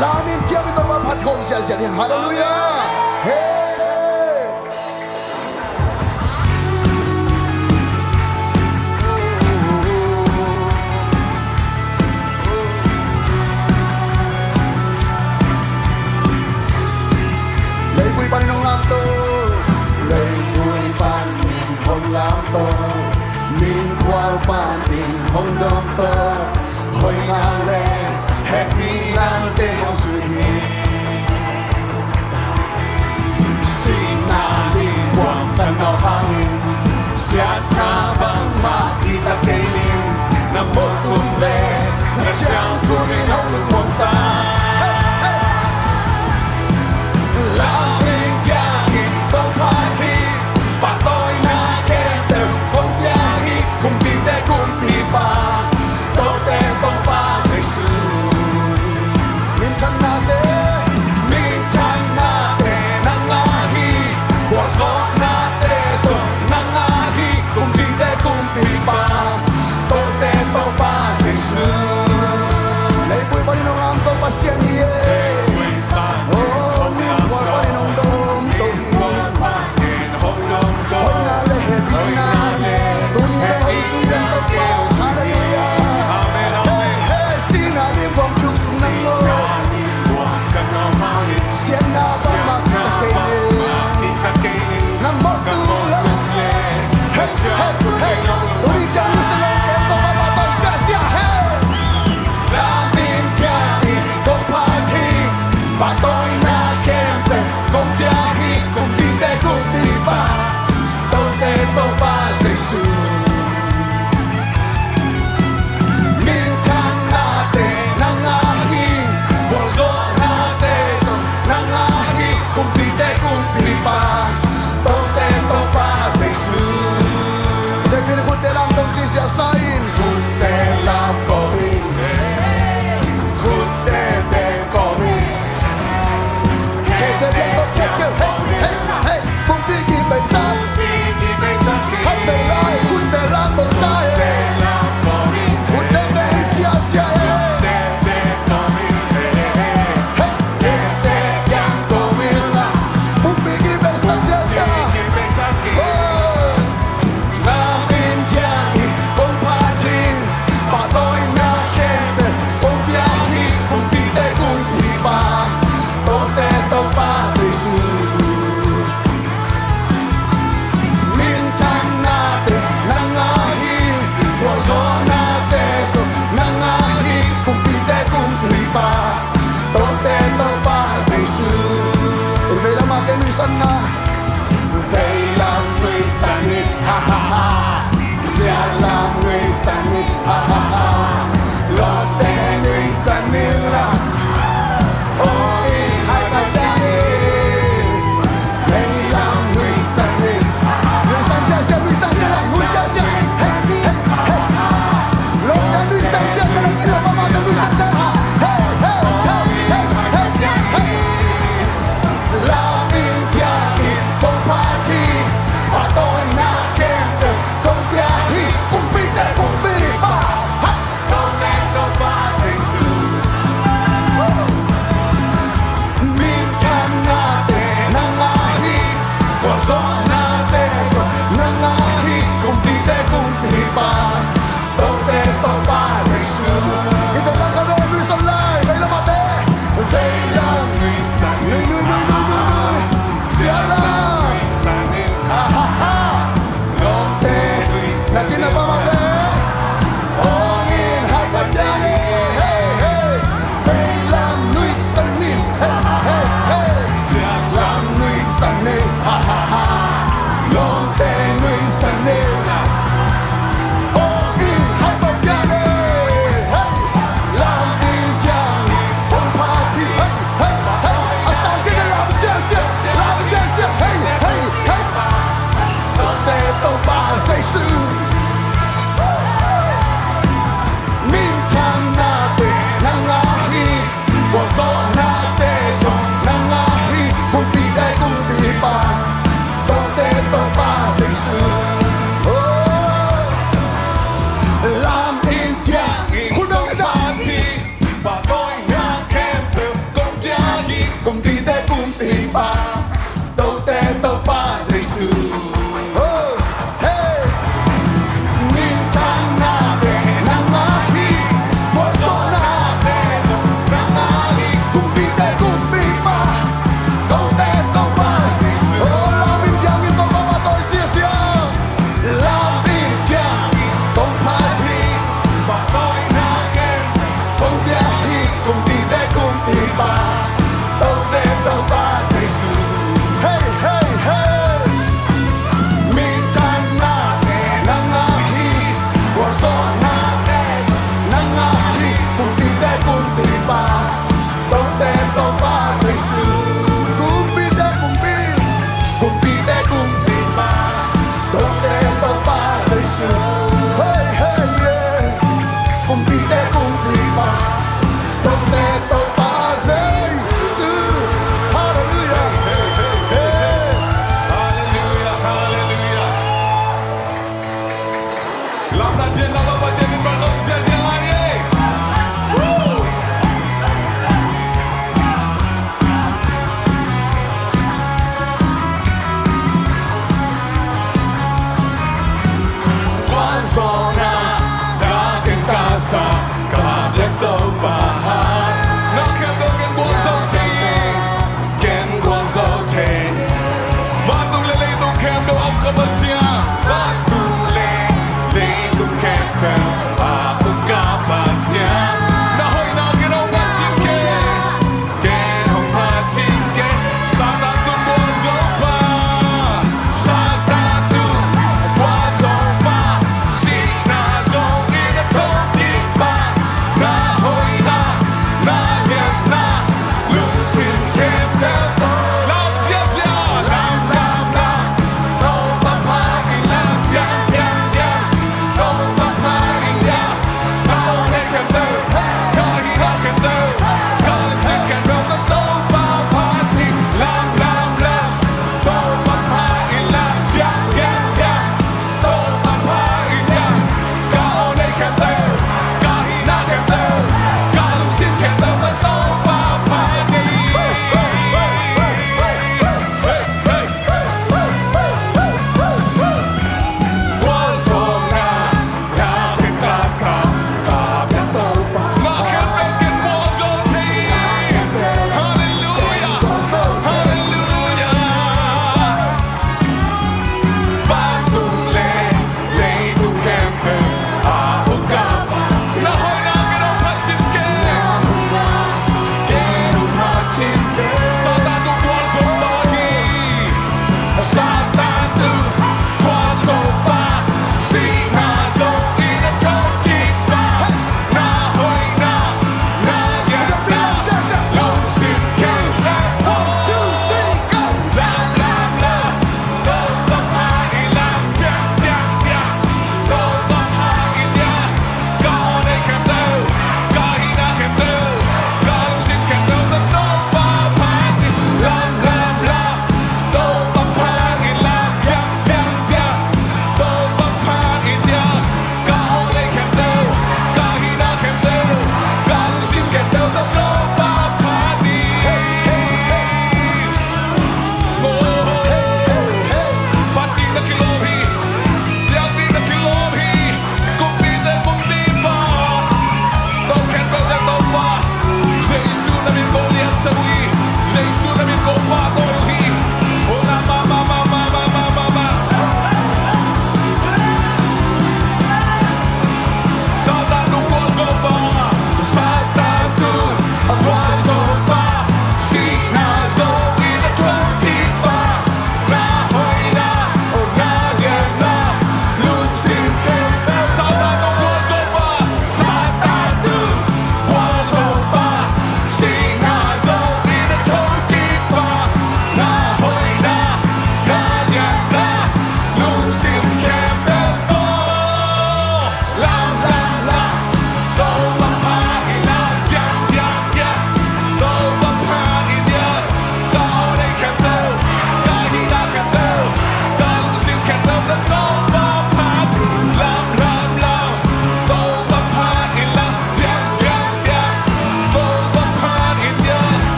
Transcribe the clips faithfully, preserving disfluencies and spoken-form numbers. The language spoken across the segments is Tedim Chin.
Lam in kiang in Topa phat khawm ziahziah ni. Halleluiah. Hey. Leivui panin hong lamto, leivui panin hong lamto, min khual panin hong dawmto, hoihna le hehpihna te hong zui hi. Sihna lim buang tan nau hangin, siatna bangmah kihtak kei ning. Na motung le na ciangkhun in hong lungmuangsa. Lam in kiang in Topa hi, pahtawina khempeuh hong pia hi. Kumpite Kumpipa, Tote Topa Jesu.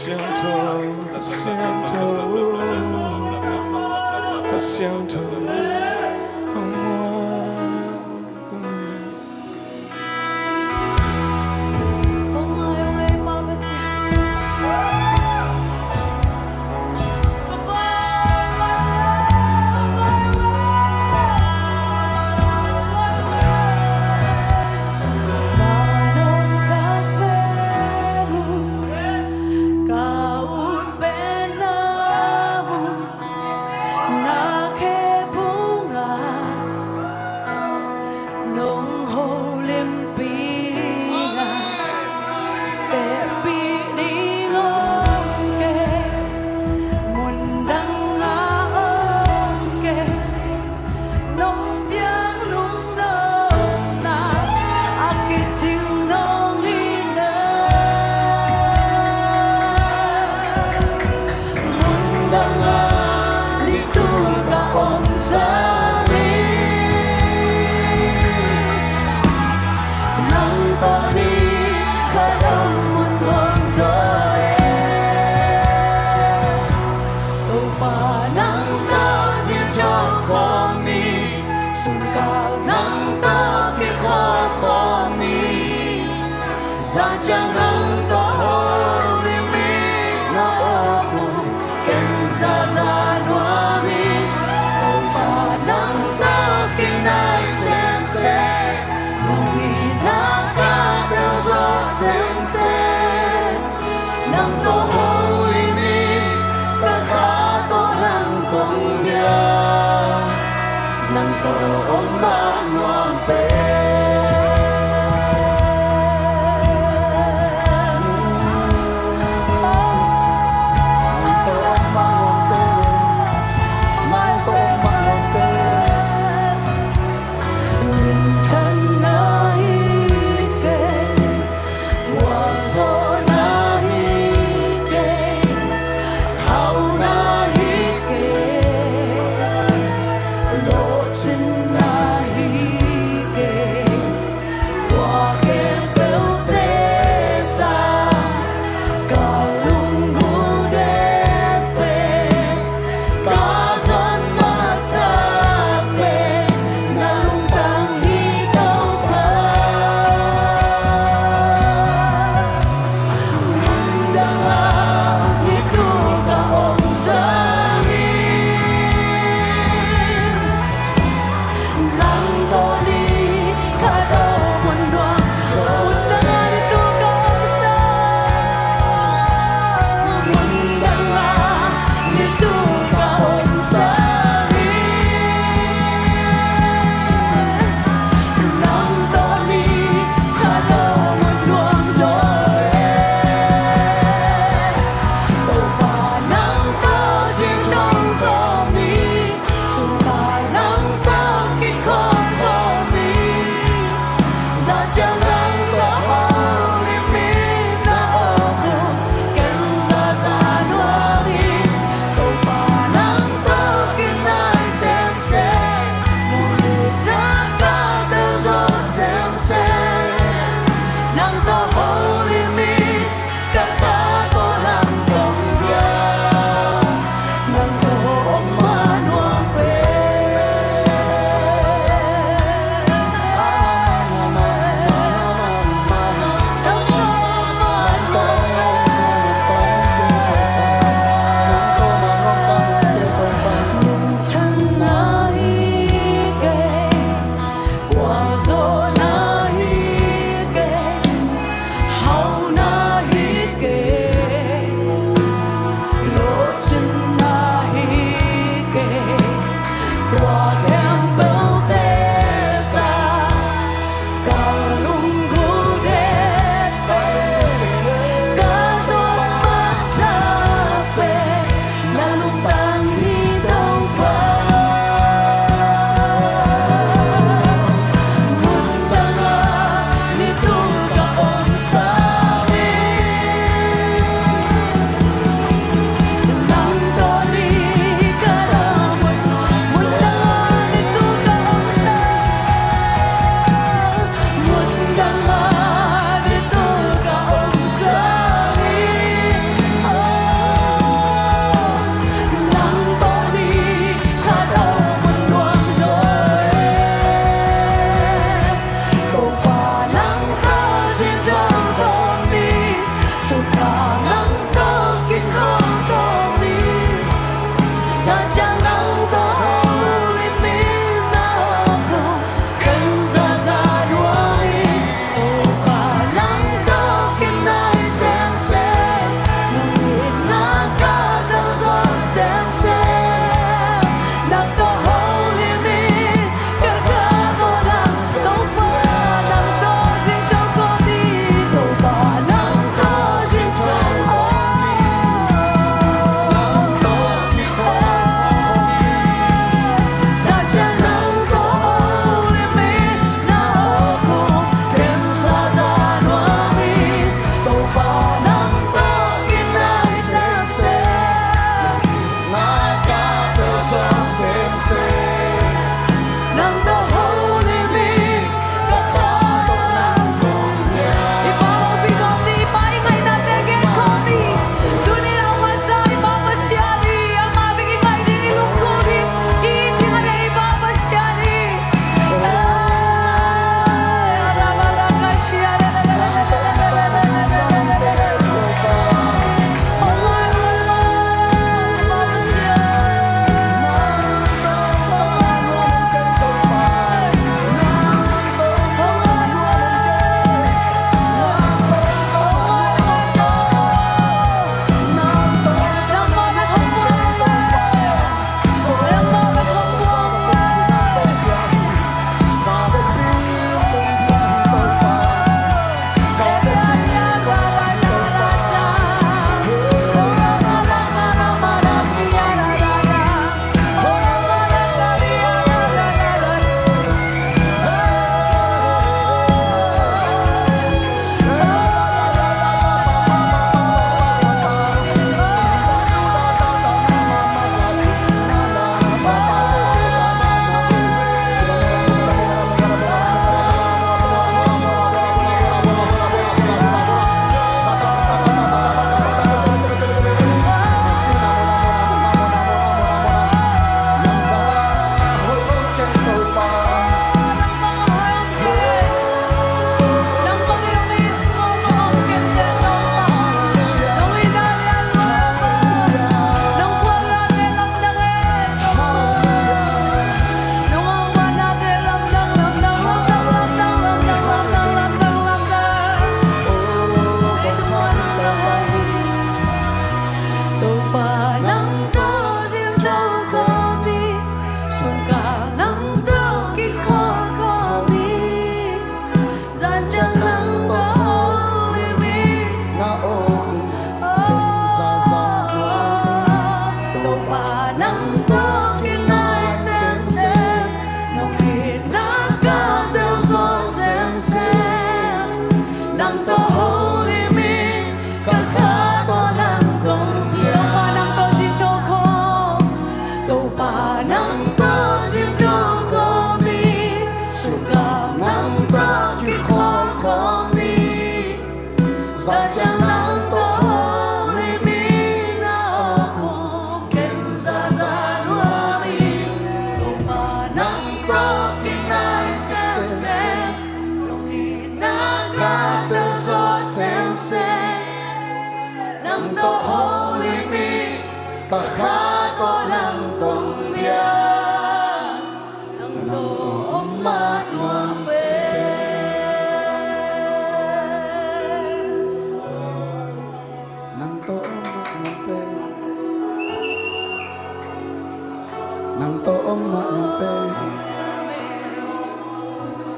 Siento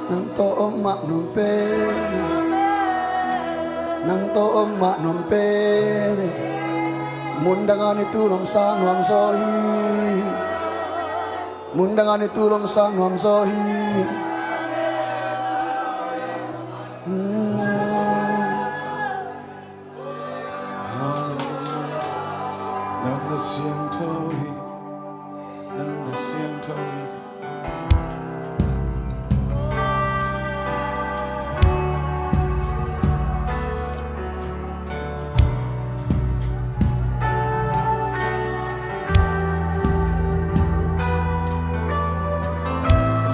Nang tawh om mah nuam pen e. Nang tawh om mah nuam pen e. Mundang a ni tu nuam sang nuam zaw hi. Mundang a ni tu nuam sang nuam zaw hi. Hmm. Nang na siangtho hi. Nang na siangtho hi.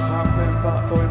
Sang pen pahtawi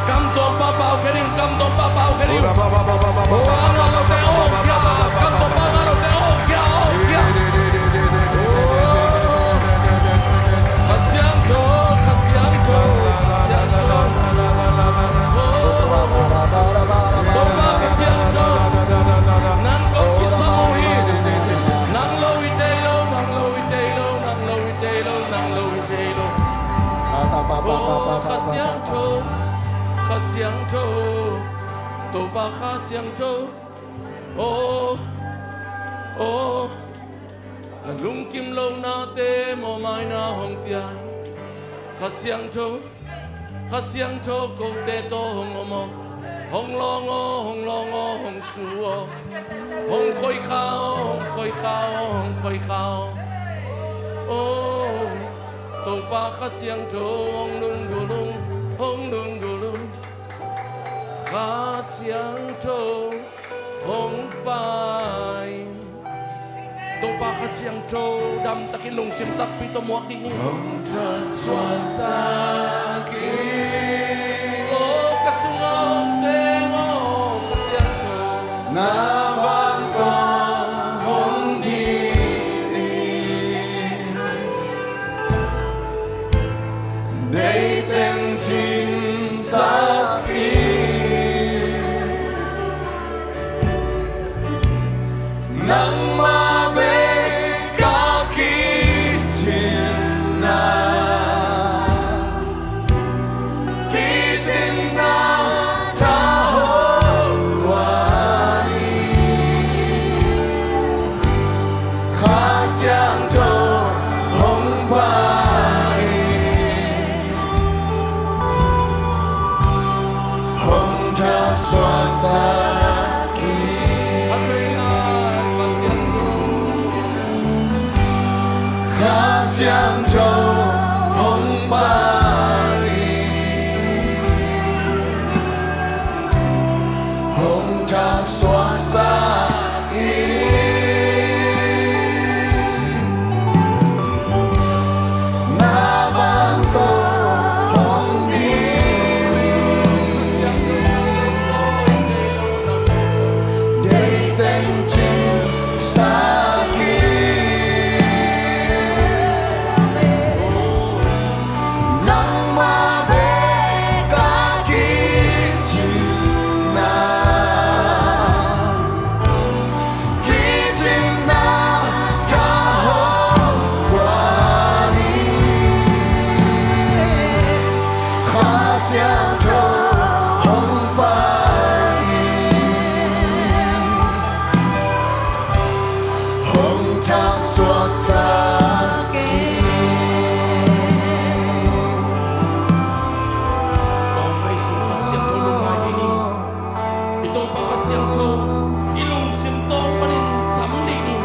Kam tuam pahpah uh khia ding, kam tuam pahpah uh khia ding. Oh, a ngah lote awng khia, kam tuam pah ngah lote awng khia, awng khia. Oh, Kha Siangtho, Kha Siangtho, Kha Siangtho. Oh, Topa Kha Siangtho, nang kong kisam uh hi. Nang lo hi thei lo, nang lo hi thei lo, nang lo hi thei lo, nang lo hi thei lo. Oh, Kha Siangtho, Kha Siangtho, Topa Kha Siangtho. Oh, oh, na lungkim lohnate mawhmaina hong pia in. Kha Siangtho, Kha Siangtho, kote tawh hong om aw, hong lawng aw, hong lawng aw, hong su aw, hong khoikha aw, hong khoikha aw, hong khoikha aw. Oh, Topa Kha Siangtho, hong lunggulh ung, hong lunggulh ung. Kha Siangtho hong pai in. Topa Kha Siangtho damtakin lungsim takpi tawh muak dih ni. Hong thaksuaksak in. Oh, ka sungah hong teng aw, Kha Siangtho. Na van tawh hong dim in. Deih teng cingsak in. Nangmah bek ka kicinna, kicinna tha hong guan in. Kha Siangtho hong pai in, hong thaksuaksak in. Kha Siangtho, Kha Siangtho hong pai in, hong thaksuaksak in. Na van tawh hong dim in. Deih teng cingsak in. Nangmah bek ka kicinna, kicinna tha hong guan in. Kha Siangtho hong pai in, hong thaksuaksak in. Tawmvei sung Kha Siangtho lungngai dih ni. I Topa Kha Siangtho i lungsim tawng panin sam dih ni.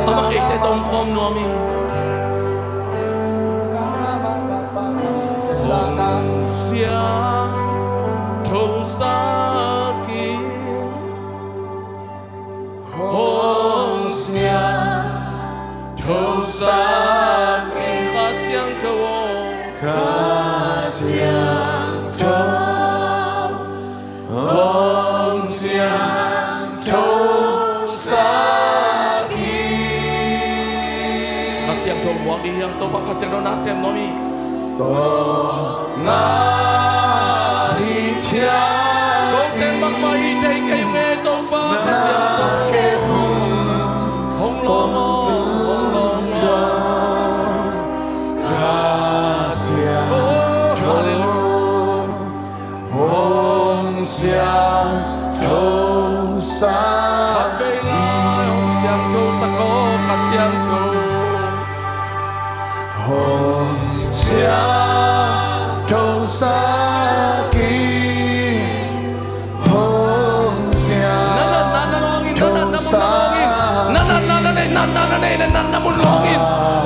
Amah eite tawh hong khawm nuam hi. Hong siangthosak in. Hong siangthosak in. Kha Siangtho aw. Kha Siangtho, hong siangthosak in. Kha Siangtho muak dih hiam? Topa Kha Siangtho na sem nuam hi. Tawh ngah hi thiam. Ko teng bangmah hi thei kei ung e, Topa Kha Siangtho. Hong lawng aw, hong lawng aw. Kha Siangtho, oh, hallelujah, hong siangthosak. Khatvei lai hong siangthosak aw, Kha Siangtho. Hong siangthosak in, hong siangthosak in. Na natna na lawng in, na natna mun na lawng in. Na natna na neih, natna na neih, na natna mun lawng in.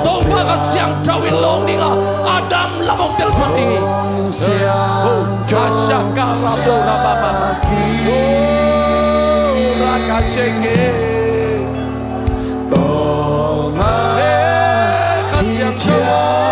Topa Kha Siangtho in lawng ding a, Adam lam hong telsak ding hi. Hong siangthosak in. Tawng ngah hi thiam.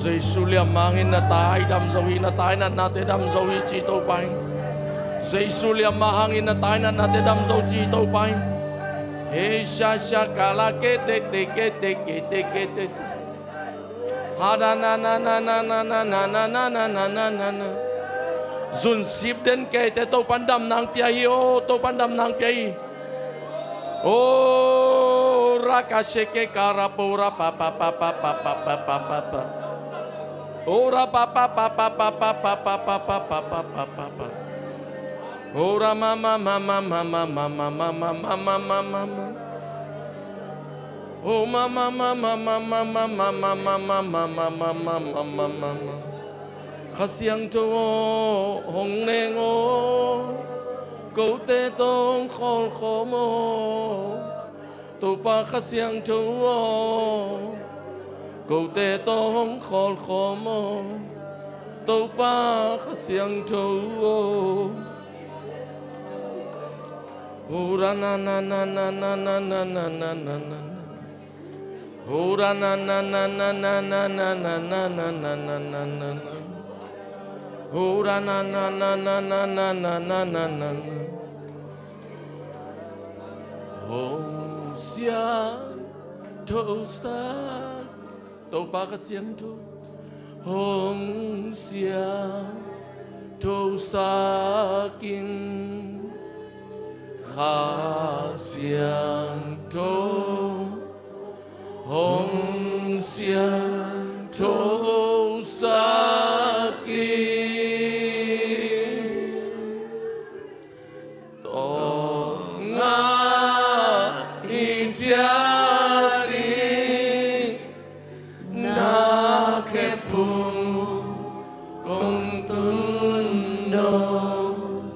Jesu liamma hangin na tai dam zo hi, na tai natnate dam zo hi ci Topa in. Jesu liamma hangin na tai natnate dam zo ci Topa in. Hei sha sha kala ke te te ke te ke te ke te te. Ha da na na na na na na na na na na na na na. Zunsip den keite Topan damna hong pia hi aw, Topan damna hong pia hi. O raka sheke kara pora pa pa pa pa pa pa pa pa pa pa. O ra pa pa pa pa pa pa pa pa pa pa pa pa pa pa pa. O ra ma ma ma ma ma ma ma ma ma ma ma ma ma ma. O ma ma ma ma ma ma ma ma ma ma ma ma ma ma ma ma ma ma. Kha Siangtho aw, hong neng aw, kote tawh hong khawlkhawm aw. Topa Kha Siangtho aw, kote tawh hong khawlkhawm aw. Topa Kha Siangtho aw. Hura na na na na na na na na na na na. Hura na na na na na na na na na na na na na na. Hura na na na na na na na na na na. Hong Siangtho sak, Topa Kha Siangtho. Hong Siangtho sak in, Kha Siangtho. Hong Siangtho sak in. Tawh ngah hi ciat in, na khe phung kong tun dong.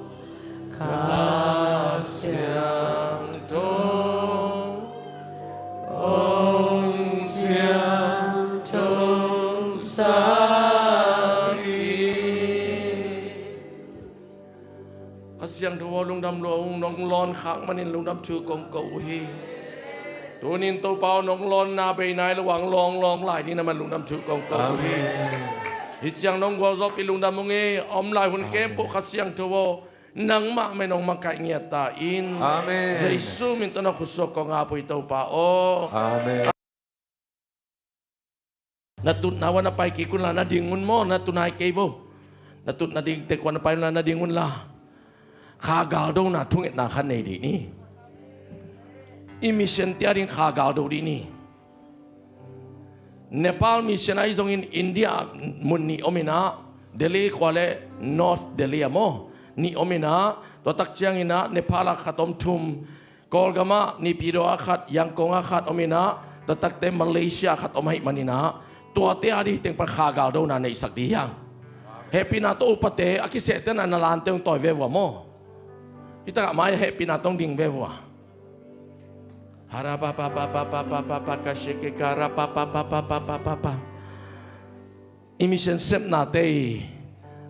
Kha Siangtho, hong siangtho sak in. Kha Siangtho aw, lungdam lua ung, nong lawn khak manin lungdam thu kong ko uh hi. Tunin Topa aw, nong lawnna bei nai lo a, hong lawn lawn lai ding na man lungdam thu kong ko uh hi. Amen. Hih ciang nong gualzawhpih lungdam ung ei, a om lai hun khempeuh Kha Siangtho aw, nangmah mah in hong makaih ngiat ta in. Amen. Jesu min tawh na khutsuak kong ap uh hi Topa aw. Amen. Na tutna uah na pai kik unla, na ding un maw, na tunai kei vo. Na tutna ding tek uah na pai unla, na ding unla. Kha galdona thungetna khat nei dih ni. I mission te ading kha galdo dih ni. Nepal mission ahi zongin India mun nih om inah, Delhi khua le North Delhi ah maw, nih om inah, tua tak cianginah Nepal ah khat om, thum, Kawlgam ah Naypyidaw ah khat, Yangon ah khat om inah, tua takte Malaysia ah khat om ahih maninah, tuate ading teng pan kha galdona neihsak dih hiang. Hehpihna tawh upate a kisehte na, na lante hong tawi ve vua maw. Hih takah mai hehpihna tawh hong ding ve vua. Hara pa pa pa pa pa pa pa pa ka sheke ka ra pa pa pa pa pa pa pa pa. I mission sepnate i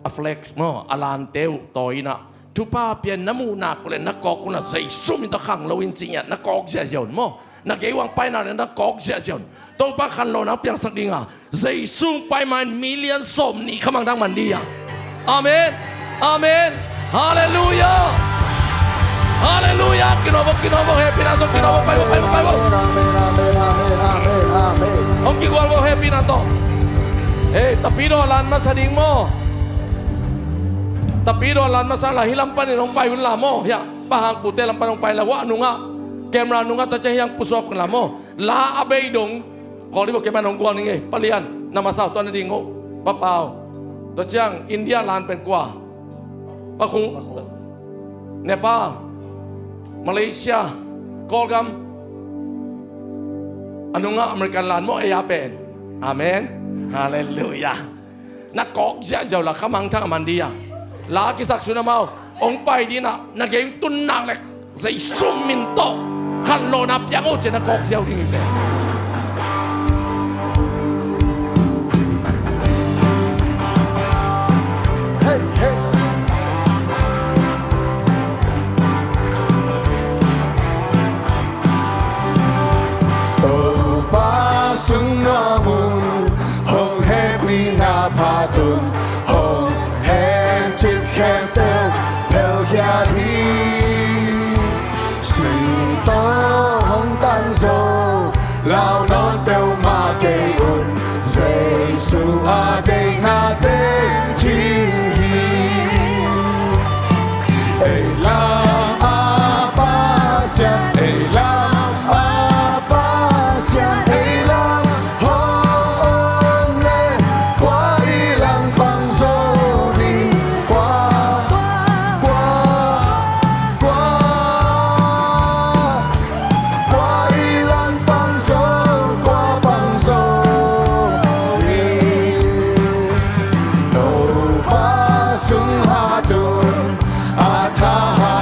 a flex maw, a lante uh tawi inah, thupha pia in, na muh nak uh leh na kawk unla, Jesu min tawh khang lo in ci-in ah na kawk ziahziah un maw. Na gei uah hong paina leh na kawk ziahziah un. Topa khanlawhna hong piangsak dinga Jesu hong pai ma-in million sawmnih kha mang dang man dih hiang. Amen. Amen. Halleluiah. Halleluiah. Kinawh vo, kinawh vo, hehpihna tawh kinawh vo, pai vo, pai vo, pai vo. Amen, amen, amen, amen, amen, amen. Hong kigual vo hehpihna tawh. Hei, tapidaw a lan masa ding maw. Tapidaw a lan masa la, hih lam panin hong pai unla maw. Hiah, pa hang pute lam pan hong pai la, wah nungah, camera nungah, tua ciang hiang pusuak unla maw. La a bei dong. Khawl dih vo, kei man hong gual ning ei. Pa lian, na masa uh tua na ding uh. Pa pau. Tua ciang India lan pen kua? Pa khu. Nepal. Malaysia. Kawlgam. A nungah American lan maw, ei a pen. Amen. Halleluiah. Na kawk ziahziah uh la khamangthang a man dih a. La kisak sun amau. Hong pai dih na, na gei tun nak lek. Jesu min tawh khanlawhna piang uh ci-in na kawk ziau ding hi te. Hey, hey. Topa sung nuam un, hong hehpihna phat un, hong hehcip khempeuh phelkhia hi. Sui tawh hong tan zo, lau nawn peuhmah kei un, Jesu a deihna teng cing hi. Ei lam a Pasian, ei lam a Pasian, ei lam hong om leh, kua i langpang zo ding, kua, kua, kua. Kua i langpang zo, kua pang zo ding. Topa sung hat un, a thahat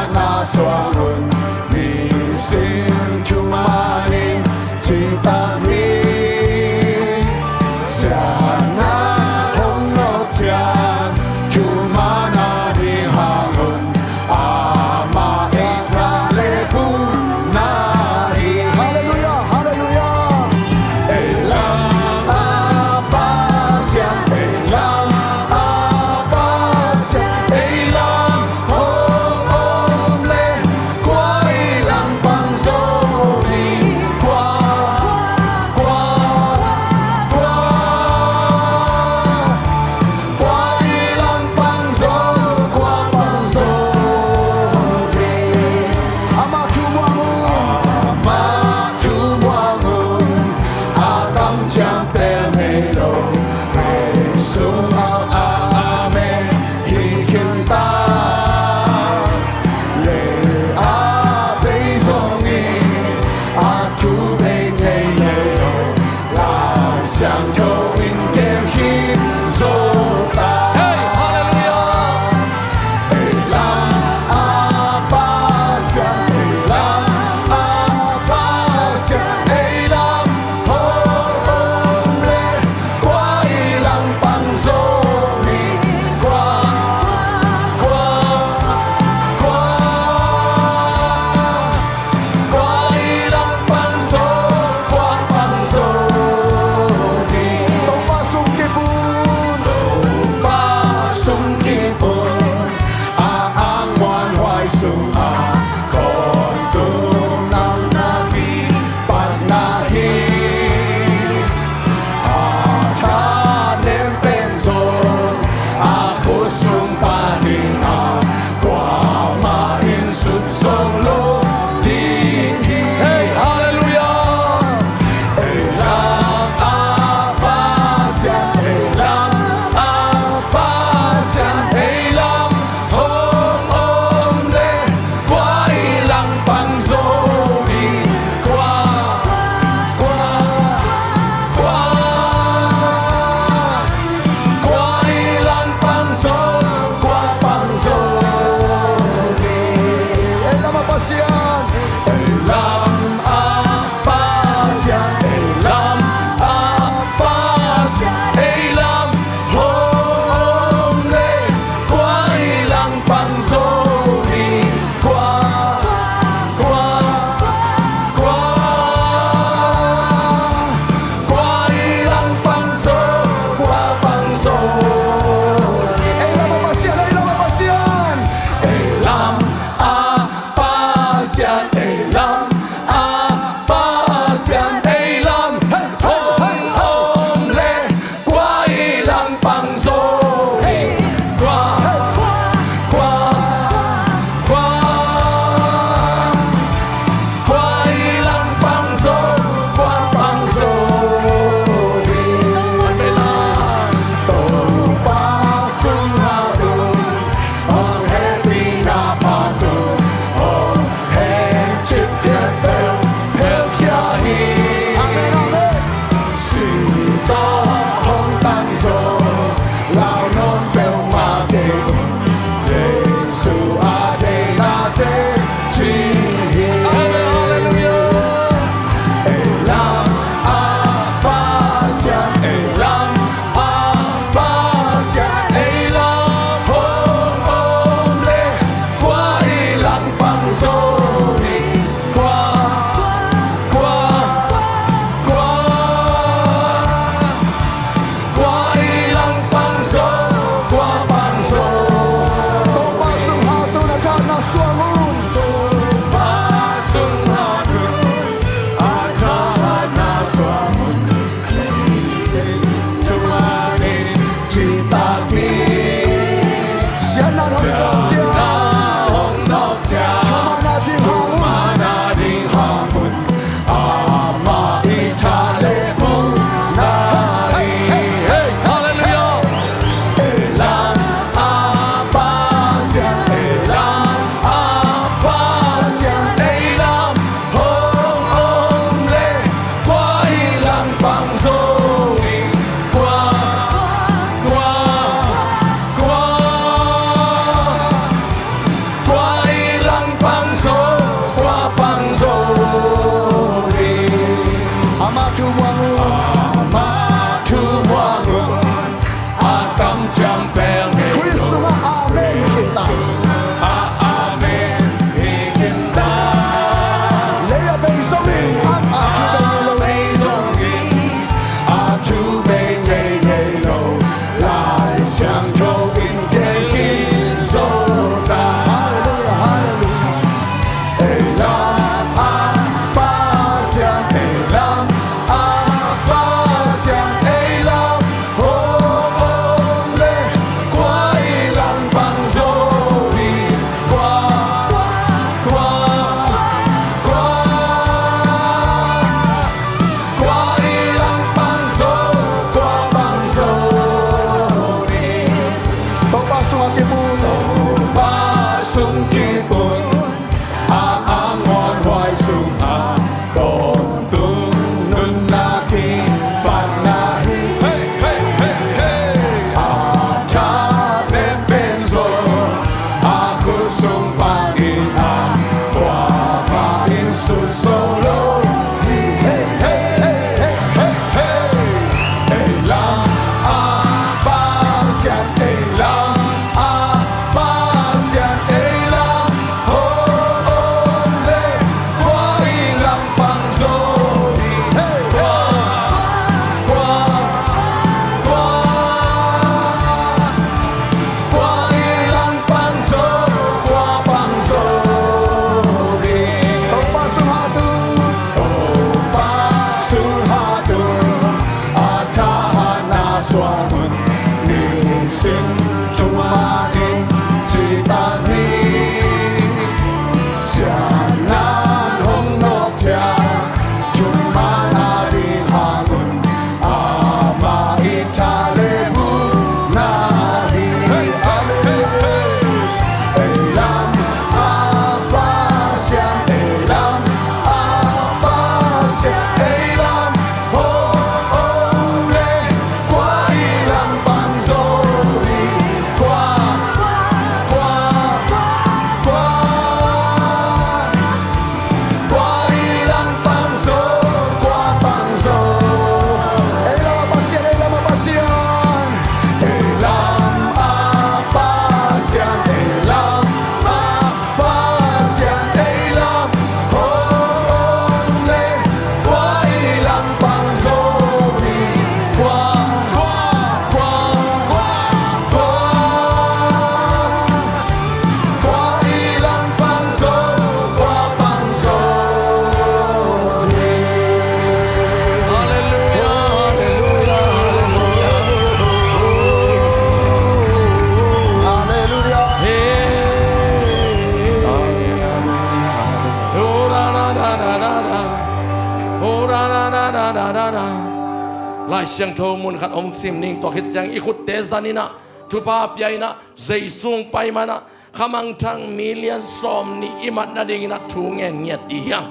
Lai Siangtho mun khat hong sim ning. Tua khit ciang i khutte zan in ah, thupha pia in ah, Jesu hong pai man ah, khamangthang million sawm nih i mat nadingin ah thu ngen ngiat dih hiang.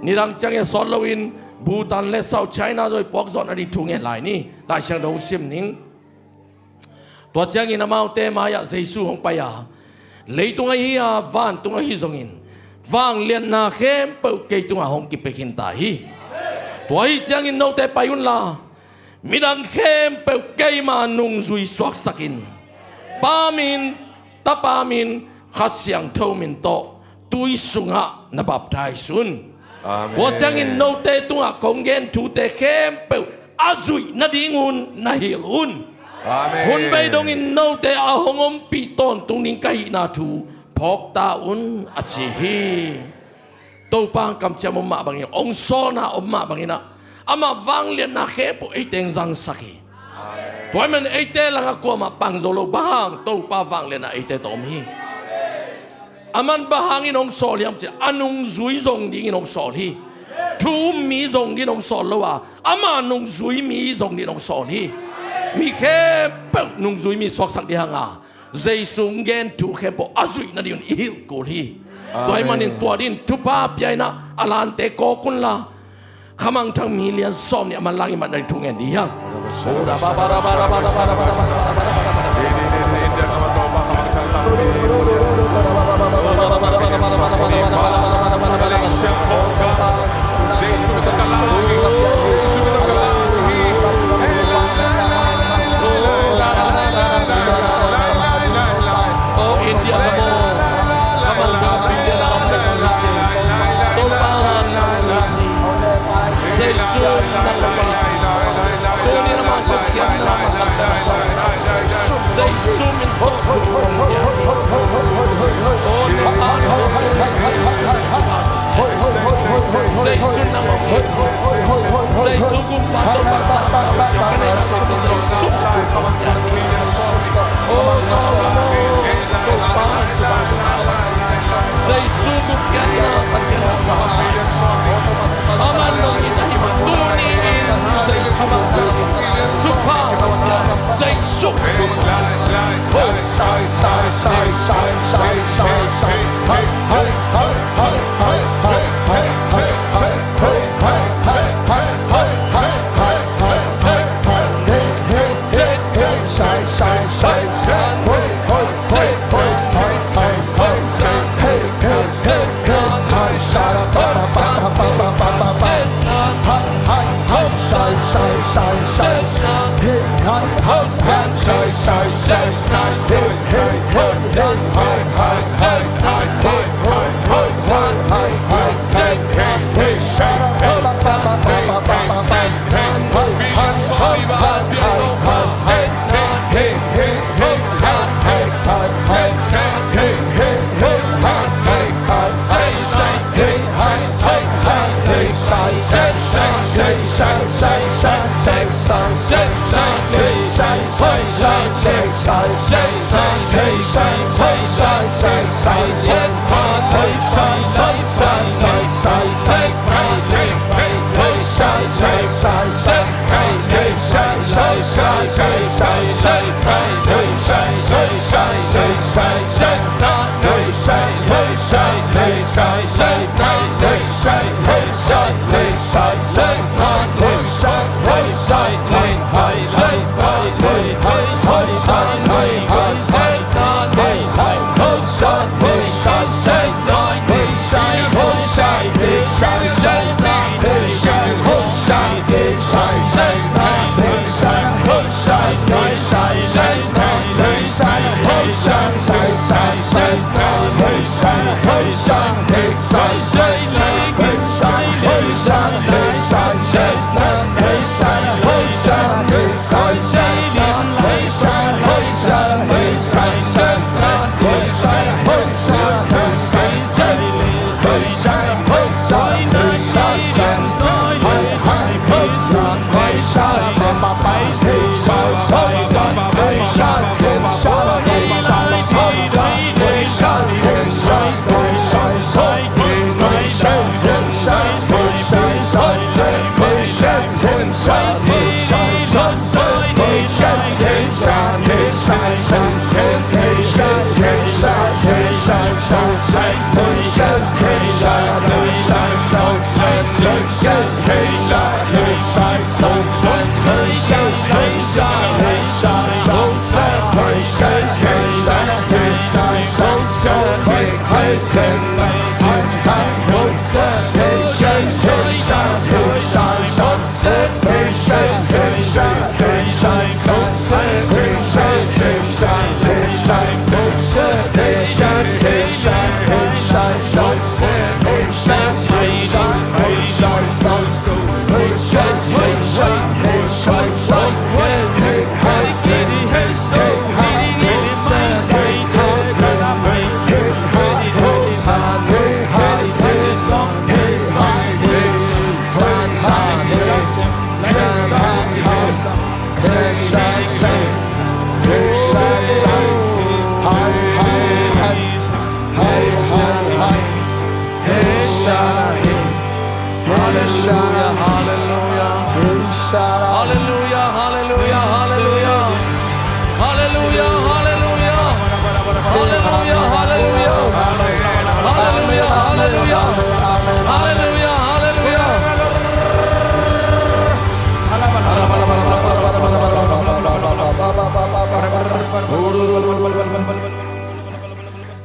Nidang ciang i sawt loin Bhutan le South China zong i puak zawh nading thu ngen lai ni. Lai Siangtho hong sim ning. Tua ciangin amaute mai-ah Jesu hong pai a, leitung ahi a, vantung ahi zongin, vangliatna khempeuh kei tungah hong kipia khin ta hi. Tua ahi ciangin note pai unla, midang khempeuh keima nungzui suaksakin, Pa min, Tapa min, Kha Siangtho min tawh tui sungah na baptize un. Amen. Tua ciangin note tungah kong gen thute khempeuh a zuih nadingun na hilh un. Amen. Hun bei dongin note a hong ompih tawntung ding ka hihna thu phawk ta un, a ci hi. Topa kamciam om mah bangin, hong sawlna om mah bangin ah, amah vangliatna khempeuh eite hong zangsak hi. Tua ahih manin eite langah kuamah pang zo lo, bang hang, Topa vangliatna eite tawh om hi. Aman bang hangin hong sawl hiam cih leh, a nungzui zong dingin hong sawl hi. Thu um mi zong dingin hong sawl lo a, ama nungzui mi zong dingin hong sawl hi. Mi khempeuh nungzui mi suaksak ding hang a, Jesu hong gen thu khempeuh a zuih nadingun i hilh kul hi. Amen. Tua ahih manin tua dingin thupha pia in ah, a lante kawk unla, khamangthang million sawm nih a manlang i mat nading thu ngen dih hiang. India, come on. Come on, come on. Jesu nang ko pei. Tuni na mah ko kian na mah na kian na sa. Jesu min ko. Jesu nang ko. Jesu gumpa to pa sa. Jesu. Oh, Jesu gumpiatna Pasian a sa. Aman nong it ahih man tuni in Jesu thupha Jesu.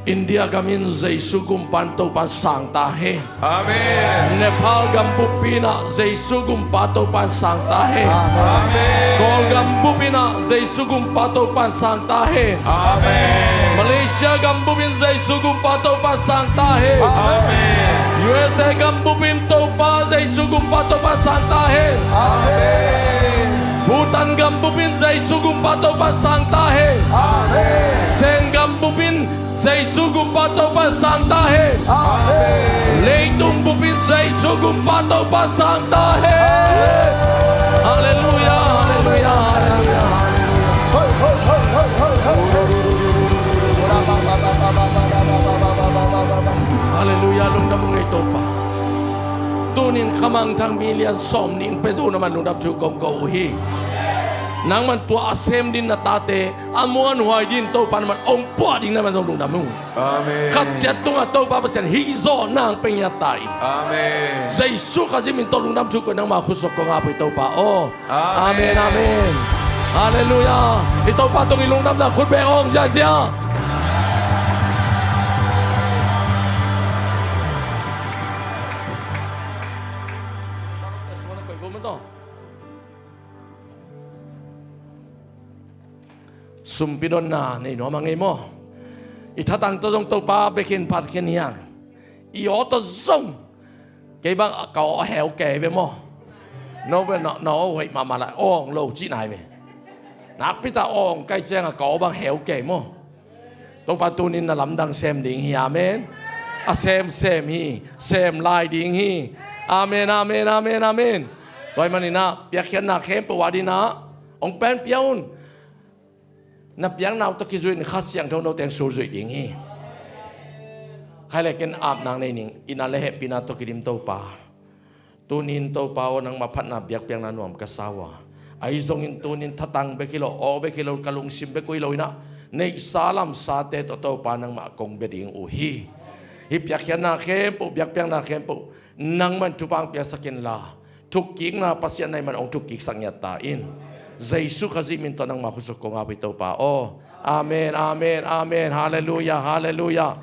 India gam in Jesu gumpa in Topa in sang ta hen. Amen. Nepal gam bup in ah Jesu gumpa Topa in sang ta hen. Amen. Kawlgam bup in ah Jesu gumpa Topa in sang ta hen. Amen. Malaysia gam bup in Jesu gumpa Topa in sang ta hen. Amen. U S A gam bup in Topa Jesu gumpa Topa in sang ta hen. Amen. Bhutan gam bup in Jesu gumpa Topa in sang ta hen. Amen. Sen gam bup in Jesu gumpa Topa in sang ta hen. Amen. Leitung bup in Jesu gumpa Topa in sang ta hen. Halleluia, halleluia, halleluia. Halleluia, lungdam ung ei Topa. Tunin khamangthang milian sawm nih ong pia zo na man lungdam thu kong ko uh hi. Nangman tua a sem din na tate a muanhuai din Topa na man ong puah ding na man zong lungdam ung. Amen. Khat ciat tungah Topa Pasian hih zawh nang pia ngiat ta in. Amen. Jesu Khazih min tawh lungdam thu ko, nangma khut suak kong ap uh hi Topa aw. Amen, amen. Halleluia. I Topa tungah i lungdamna khut beng awng ziazia. Sumpi donna nei nuam a ngei maw? I thatang tawh zong Topa bek in phat khin hiang. I aw tawh zong kei bang ka aw a heu kei ve maw? No ve, na aw hoih mahmah lai, awng lo cih nai ve. Nakpi ta awng kai ciangah ka aw bang heu kei maw? Topa tunin na lamdang sem ding hi, amen. A sem sem hi, sem lai ding hi. Amen, amen, amen, amen. Tua ahih manin ah piakkhiatna khempeuh a dingin ah hong pen pia un. Na piakna uh tawh kizuih in Kha Siangtho note hong sulzuih ding hi. Khai le ken ap nang nei ning, i na le hehpihna tawh kidim Topa. Tunin Topa aw, nangmah phatna biakpiakna nuam ka sa uh a, ahi zongin tunin thatang bek hi lo, aw bek hi lo, ka lungsim bek uh hi lo in ah neihsa lamsate tawh Topa nangmah kong bia ding uh hi. Hih piakkhiatna khempeuh, biakpiakna khempeuh nangmah in thupha hong piaksak inla, thukkikna Pasian na hih man hong thukkiksak ngiat ta in. Jesu Khazih min tawh nangma khut suak kong ap uh hi Topa aw. Amen, amen, amen. Halleluia, halleluia.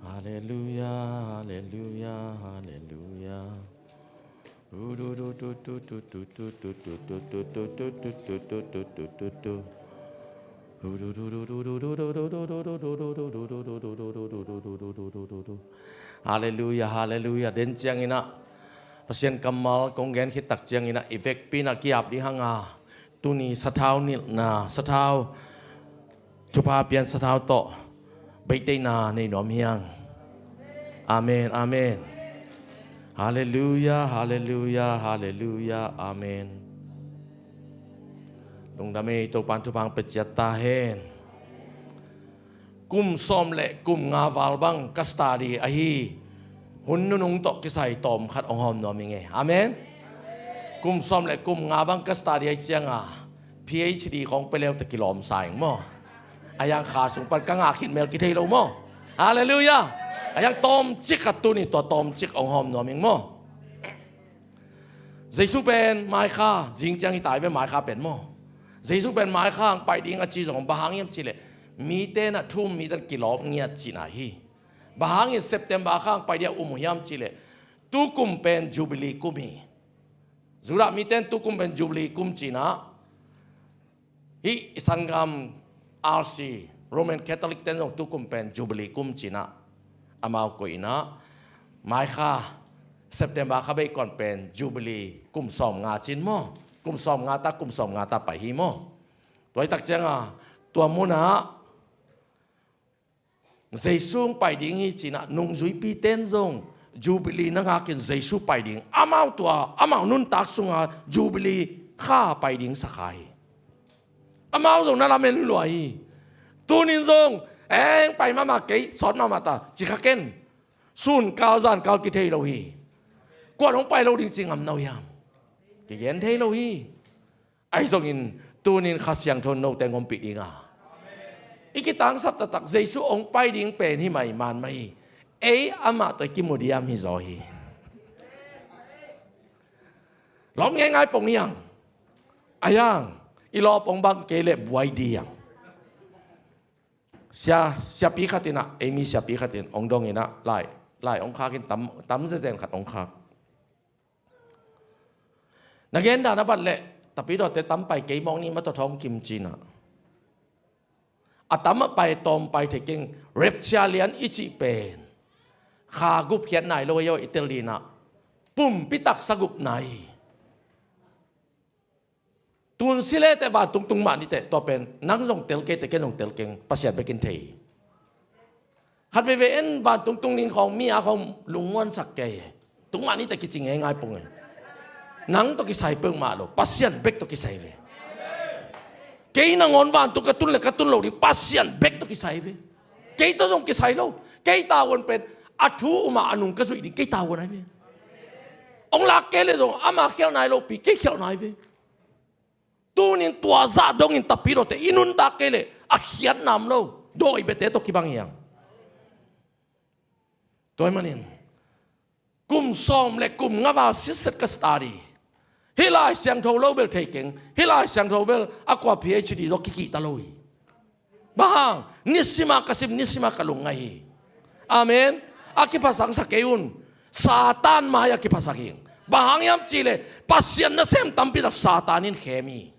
Halleluia, halleluia, halleluia. Halleluia, halleluia. Den ciangin ah Pasian kammal kong gen khit tak ciangin ah i vekpi in ah ki-ap ding hang a, tuni sathau nilhna, sathau thupha pian sathau tawh beitehna nei nuam hiang. Amen, amen. Halleluia, halleluia, halleluia. Amen. Lungdam ei, Topa'n thupha hong pia ciat ta hen. Kum sawm le kum nga val bang ka study ahi hun nunung tawh kisai tawm khat hong hawm nuam ing ei. Amen. Kum sawm le kum nga bang ka study ahi cianga PhD kong pia leu teh kilawm sa ing maw. A hiang kha sung pan ka ngah khit mel kithei lo maw. Halleluia. A hiang tawmcik khat tuni tua tawmcik hong hawm nuam ing maw. Jesu pen maikha, zing ciang hi tai ve maikha pen maw. Jesu pen maikha hong pai ding a ci zong bang hang hiam cih leh mite in ah thu-um mite in kilawm ngiat cihna hi. Bang hangin September kha hong pai ding a um uh hiam cih leh tukum pen Jubilee kum hi. Judah mite in tukum pen Jubilee kum ci-in ah, hih i sanggam R C, Roman Catholic ten zong tukum pen Jubilee kum ci-in ah amau koih in ah, maikha September kha bei kuan pen Jubilee kum sawmnga ci-in maw, kum sawmnga ta, kum sawmnga ta pai hi maw. Tua hi tak cianga tua munah Jesu hong pai ding hi ci-in ah nungzuipite in zong Jubilee na ngakin Jesu pai ding, amau tua amau nuntak sunga Jubilee kha pai ding sa kha hi. Amau zong na lamen lua hi. Tunin zong eng pai mahmah kei, sawt mahmah ta ci kha ken. Sunkal zankal kithei lo hi. Kuan hong pai lo ding ci ngam na uh hiam? Kigen thei lo hi. Ahi zongin tunin Kha Siangtho in note hong ompih ding a, I kitangsap taktak Jesu hong pai ding pen hi mah hi, man mah hi. Ei amah tawh i kimu diam hi zaw hi. Lawm ngeingai pong hiang. A hiang, i lawp hong bang kei leh buai diam. Sia, siapi khat in ah, ei mi siapi khat in hong dong in ah, lai, lai hong khak in tam, tam zezen khat hong khak. Na gen dan a bat leh, tapidawte tam pai kei mawk ni, ma tawh thawng kim ci-in ah. A tam a pai tawm pai thei keng, rapture lian i cih pen. Kha gup khiat nai lo ei aw, i tel ding ah. Pumpi taksa gup nai. Tun si le teh vantung tung mah ni teh, tua pen, nang zong tel kei teh, ken zong tel keng, Pasian bek in thei. Khat veivei en vantung tung ning khawng, mi a khawng lungnguansak kei. Tung mah ni teh kici ngeingai pong e. Nang tawh kisai peuhmah lo, Pasian bek tawh kisai ve. Kei nangawn vantung ka tun le ka tun lo ding, Pasian bek tawh kisai ve. Kei tawh zong kisai lo. Kei tavuan pen, a thu um a a nung ka zuih ding, kei tavuan ai ve. Hong lak kei leh zong, ama khialh nai lopi, kei khialh nai ve. Tunin tua zah dongin tapidawte i nuntak kei leh a khiatna om lo. Dawi biate tawh kibang hiang. Tua ahih manin kum sawm le kum nga val sitset ka study. Hih Lai Siangtho lo bel thei keng. Hih Lai Siangtho bel a kua P H D zaw kikihta lo hi. Bang hang, nisima ka sim, nisima ka lungngaih hi. Amen. A kiphasaksa kei un. Satan mai-ah kiphasak ing. Bang hang hiam cih leh Pasian nasem tampi tak Satan in khem hi.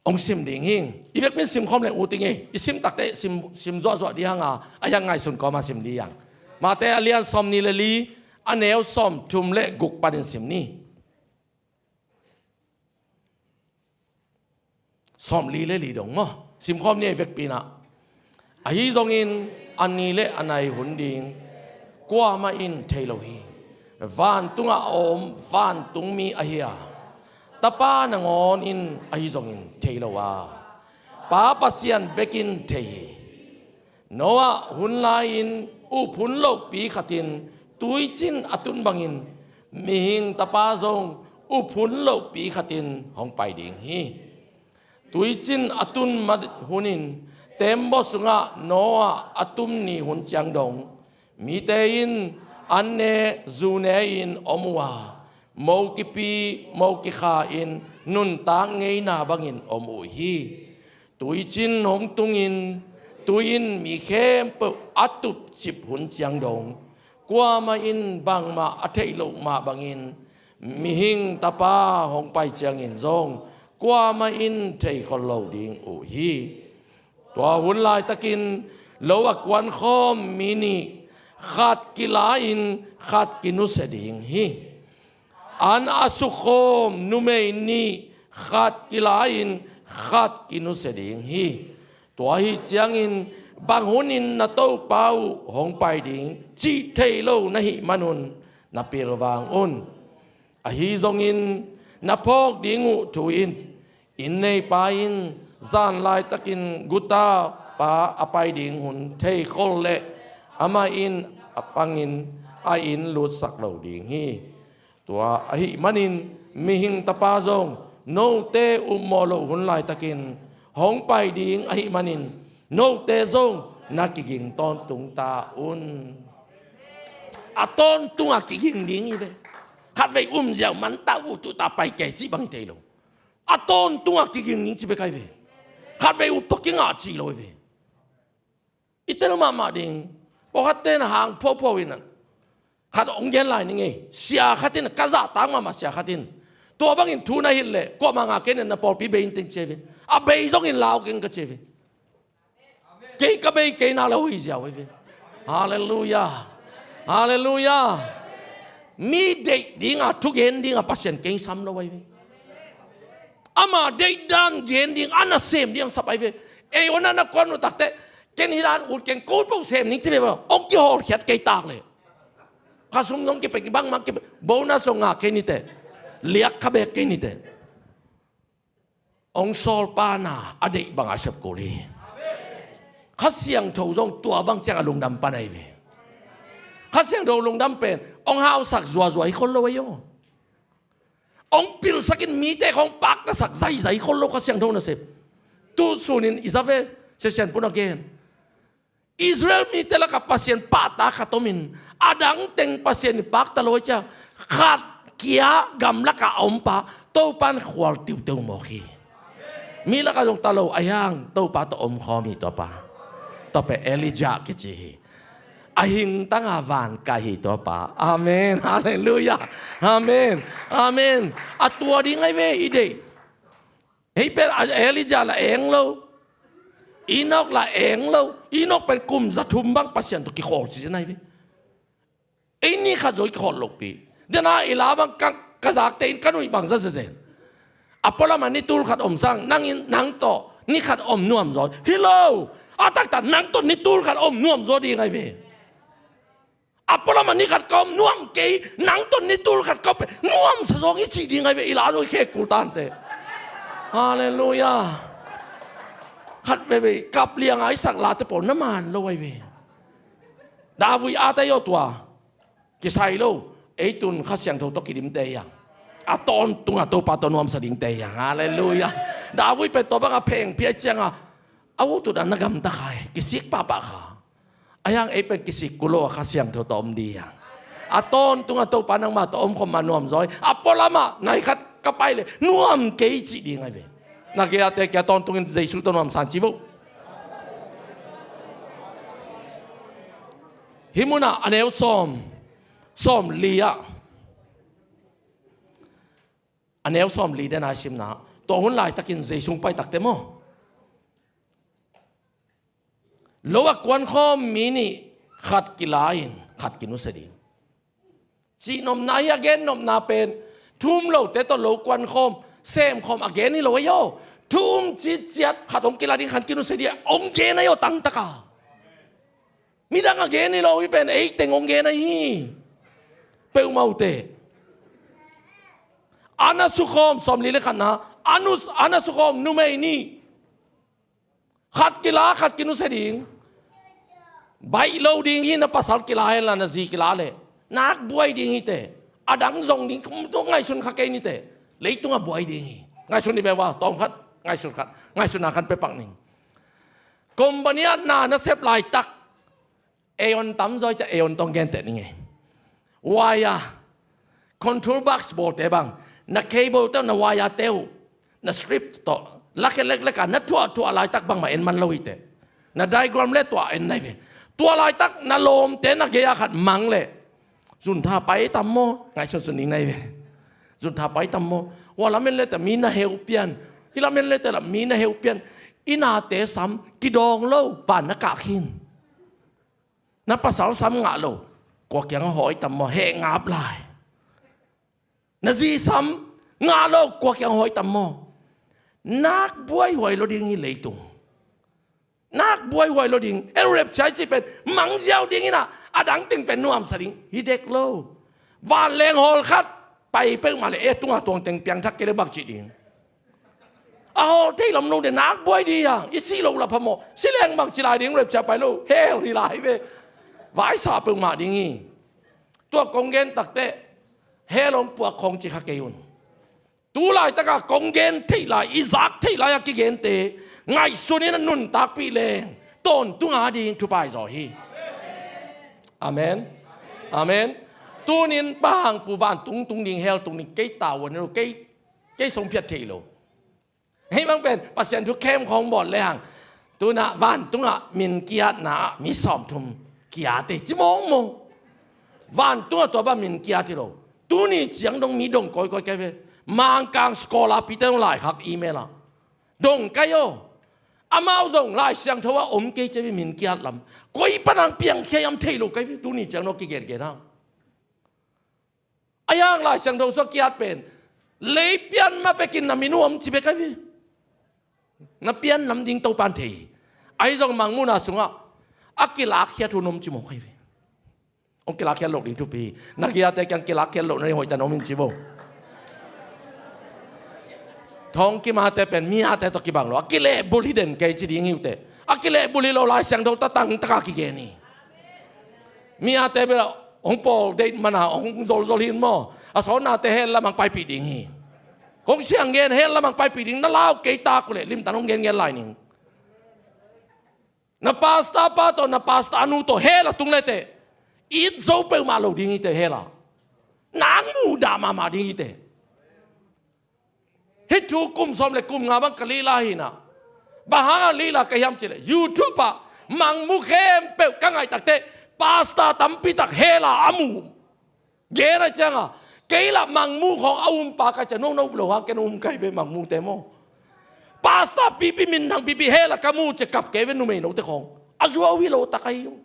Hong sim ding hing. I vekpi-in simkhawm leng ut ing ei. I sim takteh sim, sim zuahzuah ding hang a, a hiang ngaihsun kawma sim ding hang. Mate a lian sawmnih le li, a neu sawmthum le guk panin sim ni. Sawmli le li dong maw? Simkhawm ni ei vekpi-in ah. Ahi zongin a ni le a nai hun ding kuamah in thei lo hi. Vantungah a om vantungmi ahi a, Tapa nangawn in ahi zongin thei lo a, Pa Pasian bek in thei hi. Noah hun lai-in up hun lohpi khatin tuicin a tun bangin mihing Tapa zong up hun lohpi khatin hong pai ding hi. Tuicin a tun ma hunin teembaw sungah Noah a tum ni hun ciang dong mite in an ne zu ne-in om uh a, mo kipi mo kikha-in nuntak ngeina bangin om uh hi. Tuicin hong tungin tui in mi khempeuh a tupcip hun ciang dong kuamah in bangmah a theih loh mah bangin mihing Tapa hong pai ciangin zong kuamah in thei khol lo ding uh hi. Tua hun laitakin lo a kuankhawm mi nih khat kila-in khat kinusia ding hi. An a sukkhawm numei nih khat kila-in khat kinusia ding hi. Tua ahi ciangin bang hunin na Topa uh hong pai ding cih thei lo na hih manun na pilvang un. Ahi zongin na phawk ding uh thu in, inn neipa in zan laitakin guta pa a pai ding hun thei khol leh amah in a pangin a inn lutsak lo ding hi. Tua ahih manin mihing Tapa zong note upmawh loh hun laitakin hong pai ding ahih manin note zong na kiging tawntung ta un. A tawntunga kiging ding hi ve. Khatvei umziau man ta uh tuta pai kei cih bang hi thei lo. A tawntunga kiging ding ci bek ahi ve. Khatvei up tawh kingah cih lo hi ve. I tel mahmah ding. Pawlkhatte na hang phuaphuau in a, khat hong gen lai ning ei. Sia khat in a, ka zahtak mahmah sia khat in, tua bangin thu na hilh leh kuamah ngah kei ning, na pawlpi bei inteng ci ahi ve. A bei zongin lau keng ka ci ahi ve. Kei ka bei kei na le hoih ziau ahi ve. Halleluiah. Halleluiah. Mi deih dinga, thugen dinga Pasian kei sam lo ahi ve. Ama deihdan gen ding, a nasem ding a sap ahi ve. Ei hona na kuan uh takteh ken hih dan ut keng, ko ut peuh sem ning ci ve maw. Hong kihawlkhiat kei tak leh. Kha sum zong kipek, bangmah kipek, bonus zong ngah kei ni teh. Liak kha bek kei ni teh. Hong sawl pana a deih banga sep kul hi. Kha Siangtho zong tua bang ciang a lungdam pan ahi ve. Kha Siangtho lungdam pen hong hausak zuazua hi khol lo ahi aw. Hong pilsakin mite khawng paktasak zaizai khol lo Kha Siangtho nasep. Tu sunin i za ve, Sia Sian Pun a gen. Israel mite lakah Pasian pahtak khat om in, a dang teng Pasian in pakta lo a, cia khat kia gamlakah a om pa Topan khual tiuteu mawk hi. Mi lakah zong ta lo a hiang Topa tawh omkhawm hi tua pa. Tua pen Elijah kici hi. A hingtanga van kai hi tua pa. Amen. Halleluiah. Amen. Amen. A tua ding ai ve i deih. Hei pen a Elijah la eng lo. Enok la eng lo. Enok pen kum za thum bang Pasian tawh kikhawl ci zen ai ve. Ei ni khat zaw i kikhawl lopi. Dena i la bang ka, ka zakte in ka nuih bang za zezen. A pualamah ni tul khat om sang, nang in, nang tawh ni khat om nuam zaw hi lo. A taktak nang tawh ni tul khat om nuam zaw ding ai ve. A pualamah ni khat ka om nuam kei, nang tawh ni tul khat ka om pen nuamsa zawng i cih ding ai ve, i la zaw i khek kul tante. Halleluiah. Khat veve kap lianga i sak late pawl na man lo ai ve. David a tai aw tua. Kisai lo, ei tun Kha Siangtho tawh kidimte hiang. A tawntunga Topa tawh nuamsa dingte hiang. Halleluiah. David pen tua banga pheng phiat cianga a utut a na gamta khai, kisik pahpah kha. A hiang ei pen kisik kul lo a Kha Siangtho tawh om ding hiang. A tawntunga Topa nangma tawh omkhawm ma nuam zaw hi. A pualamah nai khat ka pai le nuam kei cih ding ai ve. Na gei a te kia tawntungin Jesu tawh nuamsa in ci vo. Hih munah a neu sawm, sawm li ah, a neu sawm li den a i simna, tua hun laitakin Jesu pai takte maw, lo a kuankhawm mi nih, khat kila in khat kinusia ding. Cihnopna hi a, gennopna pen thu um lote tawh lo kuankhawm, semkhawm a gen hi lo ahi aw. Thu um citciat khat hong kila ding, khat kinusia ding hong gen ahi aw tangtaka. Midang a gen hi lo, hih pen ei teng hong gen ahi hi. Peuhmah uh teh. A na sukhawm, sawmli le khatna, a nu, a na sukhawm numei nih. Khat kila, khat kinusia ding. Baih lo ding hi, na pasal kila hen la, na zi kila leh. Nak buai ding hi teh. A dang zong ding, ngaihsun kha kei ni teh. Leitungah buai ding hi. Ngaihsun ni ve ua, tawm khat, ngaihsun khat. Ngaihsunna khat pia pak ning. Company ah na na sep laitak. Aeon tam zaw i ciah, aeon tawh hong genteh ning ei. Wire, control box bawlte bang, na cable te uh, na wire te uh, na strip tawh lakhe leklek a na thuahthuah laitak bangmah en man lo hi teh. Na diagram le tua en nai ve. Tua laitak na lawmte na gei-a khat mang leh, zuntha pai tam maw, ngaihsunsun ning nai ve. Zuntha pai tam maw. Hua lamen le teh mi na heu pian. Hih lamen le teh la mi na heu pian. I nate sam kidawng lo, van na kah khin. Na pasal sam ngah lo, kua kiangah hawh i tam maw, heh ngap lai. Na zi sam ngah lo, kua kiangah hawh i tam maw. Nak buaihuai lo ding hi leitung. Nak buaihuai lo ding. En rapture i cih pen mang ziau ding in ah, a dang teng pen nuamsa ding hi dek lo. Vanleng hawl khat pai peuhmah leh, eh, tunga tuang teng piangthak kei leh bang cih ding. A hawl thei lam lo de, nak buai ding a, i sih loh la phamawh. Si leng bang ci lai ding, rapture pai lo, hell hi lai ve. Vaisa peuhmah ding hi. Tua kong gen takteh hell hong puak khawng ci kha kei un. Tu laitaka kong gen theih lai, i zak theih lai a kigente ngaihsun in a nuntakpih leng tawntung a ding thupai zaw hi. Amen. Amen. Tunin bang pu vantung tung ding, hell tung ding, kei tavuan lo, kei, kei songphiat thei lo. Hei bang pen Pasian thu khem khawng bawl lehang, tunah vantungah min kiatna ah mi sawmthum kiat ei ci mawngmawng. Vantungah tua bang min kiat hi lo. Tuni ciang dong mi dong kawikawi kei ve. Mangkang scholar pite dong laikhak email ah, dong kei aw. Amau zong Lai Siangtho ah om kei ci ve, min kiat lam. Koi panang piangkhia hiam thei lo kei ve, tuni ciang dong kigengen ah. A hiang Lai Siangtho sua kiat pen, lei pian ma pekin na min uh om ci bek ahi ve. Na pian lam ding Topan thei hi. Ahi zong Mangmuhna sungah a kilakkhiat hun om ci mawk ahi ve. Hong kilakkhiat loh ding thupi hi. Na gei-ate kiang kilakkhiat loh na ding hoihtak na om in ci vo. Thawngkim ate pen mi ate tawh kibang lo, a kilehbulh hi den kei ci ding hi uh teh. A kilehbulh hi lo, Lai Siangtho tatang taka kigen hi. Mi ate bel hong pawl deih mana hong zolzol hi in maw, a sawtnate hell lamah paipih ding hi. Kong siang gen, hell lamah paipih ding na lau kei tak uh leh limtak hong gengen lai ning. Na pastor pa tawh, na pastor nu tawh hell a tung leteh, it zo peuhmah lo ding hi teh hell ah. Nang muhdah mahmah ding hi teh. Hih thu kum sawm le kum nga bang ka lila hi-in ah. Bang hang a lila ka hiam cih leh, YouTube ah mangmu khempeuh ka ngaih tak teh, pastor tampi tak hell ah a mu. Gen a ciang a, kei lah mangmu khawng a um pa ka ci a, nungno lo hang ken um ka hi ve mangmute maw. Pastor pipi, minthang pipi hell ah ka mu ci a kap kei ve, numei note khawng. A zuau hi lo tak ahi uh.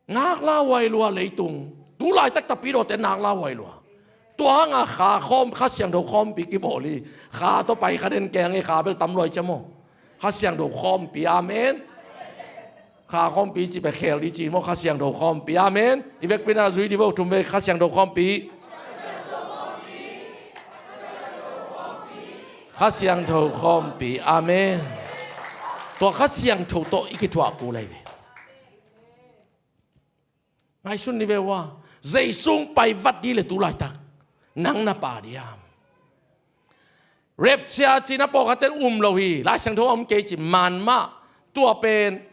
Ngakla huai lua leitung. Tu laitak tapidawte ngakla huai lua. Tua hang a Kha khawm, Kha Siangtho khawmpi kibawl hi. Kha tawh pai kha den keng hi, Kha bel tam lua hi ci a maw. Kha Siangtho khawmpi, amen. Kha khawmpi cih pen khel ding ci maw, Kha Siangtho khawmpi, amen. I vekpi-in a zui dih vo, thum vei, Kha Siangtho khawmpi. Kha Siangtho khawmpi, amen. Tua Kha Siangtho tawh i kithuah kul ahi ve. Ngaihsun ni ve ua, Jesu hong pai vat ding leh tu laitak nang na pha diam? Rapture cih na pawlkhatte um lo hi, Lai Siangtho a om kei ci man mah. Tua pen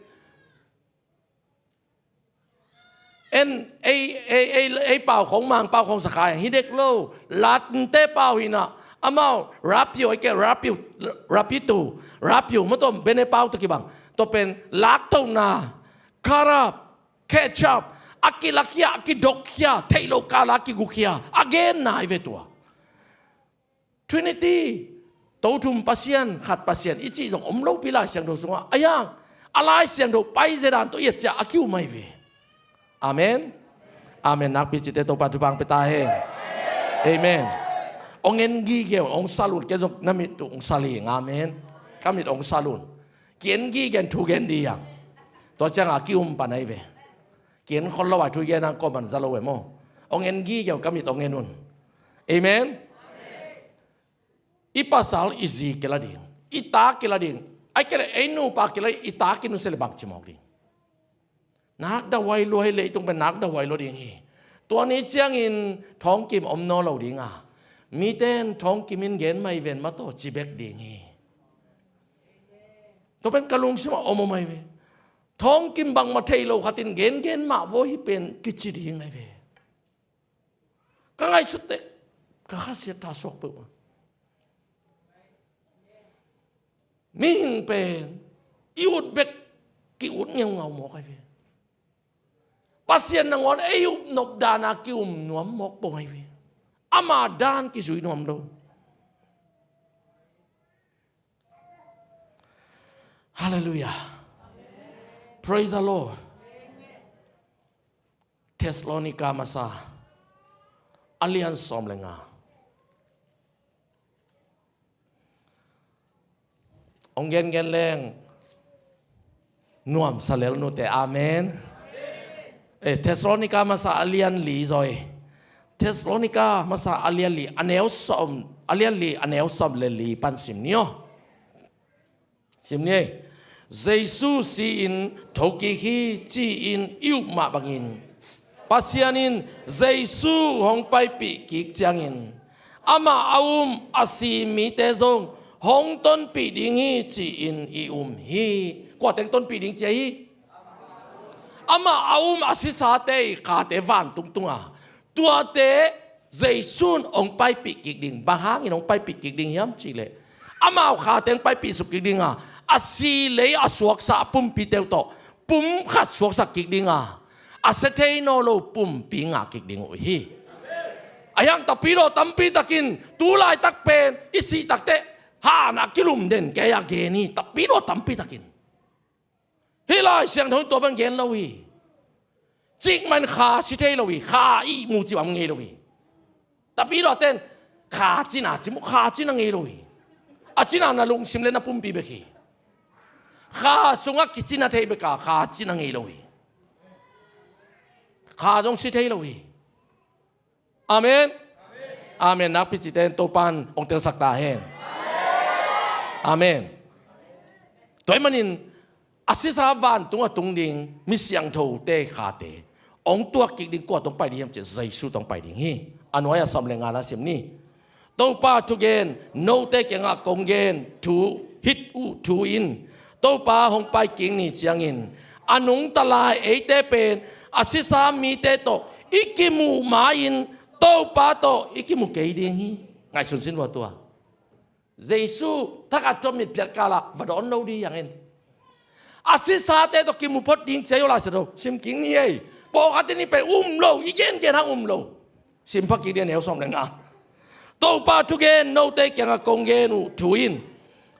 en, ei, ei, ei, ei pau khawng, Mang pau khawng sa kha hi dek lo. Latte pau hi-in ah, amau rapture, ei kei rapture, rapture, rapture maw, tua Benny pau tawh kibang. Tua pen laktohna, corrupt, ketchup, a kilakhia, a kidokkhia, theih loh kal a kigukhia, a genna hi ve tua. Trinity, To thum Pasian, khat Pasian i cih zong om lopi Lai Siangtho sungah. Ahi hang a Lai Siangtho paizia dan tawh i et ciang a ki-um ahi ve. Amen. Amen. Nakpi cihte Topa thupha hong pia ta hen. Amen. Hong en gige un, hong sal un, ken zong na mit uh hong sal hi ing. Amen. Ka mit hong sal un. Ki-en gige un, thu gen ding hi hang. Tua ciang a ki-um pan ahi ve. Ki-en khol lo a thu i gen hang kawm pan za lo ve maw. Hong en gige un, ka mit hong en un. Amen. I pasal i zi kila ding, i ta kila ding. Ahih kei leh ei nupa kila, i ta kinusia leh bangci mawk ding? Nakdauh huai lua hi, leitung pen nakdauh huai lua ding hi. Tua ni ciangin thawngkim om nawn lo ding a, mite in thawngkim in gen mah hi ven maw taw ci bek ding hi. Tua pen ka lungsim ah om om ahi ve. Thawngkim bangmah thei lo khat in gengen mah vaw hi pen kici ding ahi ve. Ka ngaihsut teh ka khasiat tha suak peuhmah. Mihing pen i ut bek ki-ut ngeungau mawk ahi ve. Pasian nangawn ei upnop dan a ki-um nuam mawk bawng ahi ve. Ama dan kizui nuam lo. Hallelujah. Praise the Lord. Thessalonica masa a lian sawm le nga. Hong gengen leng nuamsa lel nute, amen. Eh, Thessalonica masa a lian li zaw hi. Thessalonica masa a lian li, a neu sawm, a lian li, a neu sawm le li pan sim ni aw. Sim ni ei. Jesu si-in thokik hi ci-in i up mah bangin, Pasian in Jesu hong paipih kik ciangin, amah a um a si mite zong hong tonpih ding hi ci-in i um hi. Kuate hong tonpih ding ci ahi? Amah a um a sisate i khate vantung tunga. Tuate Jesu in hong paipih kik ding. Bang hangin hong paipih kik ding hiam cih leh, amau khate hong paipih suk kik ding a, a si lei a suaksa a pumpite uh tawh pum khat suaksak kik ding a, a sia thei nawn lo pumpi ngah kik ding uh hi. Ahi hang tapidaw tampi takin tu laitak pen i sih takteh han a kilum den kei a gen hi, tapidaw tampi takin. Hih Lai Siangtho in tua bang gen lo hi. Cikmah in kha si thei lo hi. Kha ihmu cih bang ngei lo hi. Tapidawte in kha cina ci mu, kha cina ngei lo hi. A cina na lungsim le na pumpi bek hi. Kha sungah kicina thei bek a kha cina ngei lo hi. Kha zong si thei lo hi. Amen. Amen. Nakpi cihte in Topa'n hong telsak ta hen. Amen. Tua ahih manin a sisa vantung a tung ding mi siangthote khate hong tuak kik ding kua tawh hong pai ding hiam cih leh Jesu tawh hong pai ding hi. A nuai-ah sawm le ngana sim ni. Topa thugen, note kiangah kong gen thu, hih uh thu in, Topa hong pai kik ni ciangin a nungta lai eite pen a sisa mite tawh i kimuh ma-in Topa tawh i kimu kei ding hi. Ngaihsun sin vua tua. Jesu thakhat tawh mitphiat kal-ah va dawn lo ding hi hang in. A sisate tawh kimu phot ding ci hi. Aw, Lai Siangtho sim kik ni ei. Pawlkhatte nih pen um lo, i gengen hang um lo. Sim pha kik ding, a neu sawm le nga. Topa thugen, note kiangah kong gen uh thu in,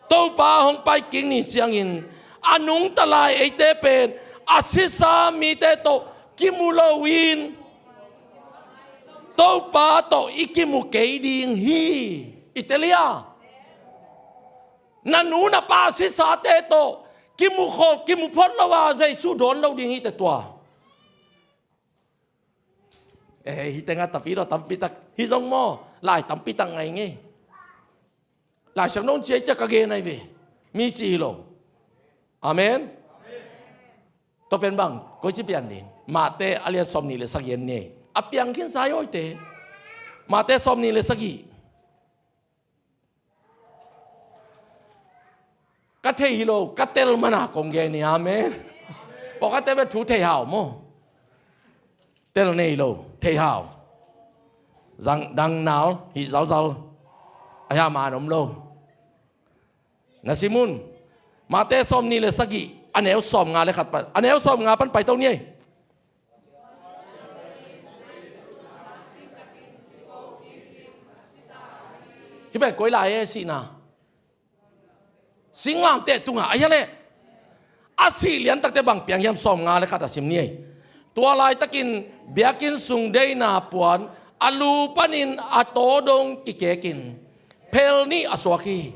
Topa hong pai kik ni ciangin a nungta lai eite pen a sisa mite tawh kimu lo-in Topa tawh i kimu kei ding hi. I tel hia? Na nu na pa sisate tawh kimu khol, kimu phot lo a Jesu dawn lo ding hi teh tua. Eh, hih tengah tampi lo, tampi tak hi zong maw, lai tampi tak ngai ngei. Lai Siangtho in ci hi ciah ka gen ahi ve. Mi ci hi lo. Amen. Tua pen bang, koici pian ding? Mate a lian sawmnih le sagih en ni. A piang khinsa hi, awite. Mate sawmnih le sagih. Ka thei hi lo, ka tel mana kong gen hi. Amen. Pawlkhatte bek thu thei hau maw. Tel nei lo, thei hau. Zang dang nal hi zauzau. A hia man om lo. Na sim un. Mate sawmnih le sagih, a neu sawmnga le khat pan, a neu sawmnga pan paito ni ei. Hih pen koi lai e, sihna? Singlamteh tungah, a hia leh? A sih lian takte bang piang hiam? Sawmnga le khat ah sim ni ei. Tua laitakin biakinn sung deihna puan a lu panin a taw dong kikekin phel nih a suak hi.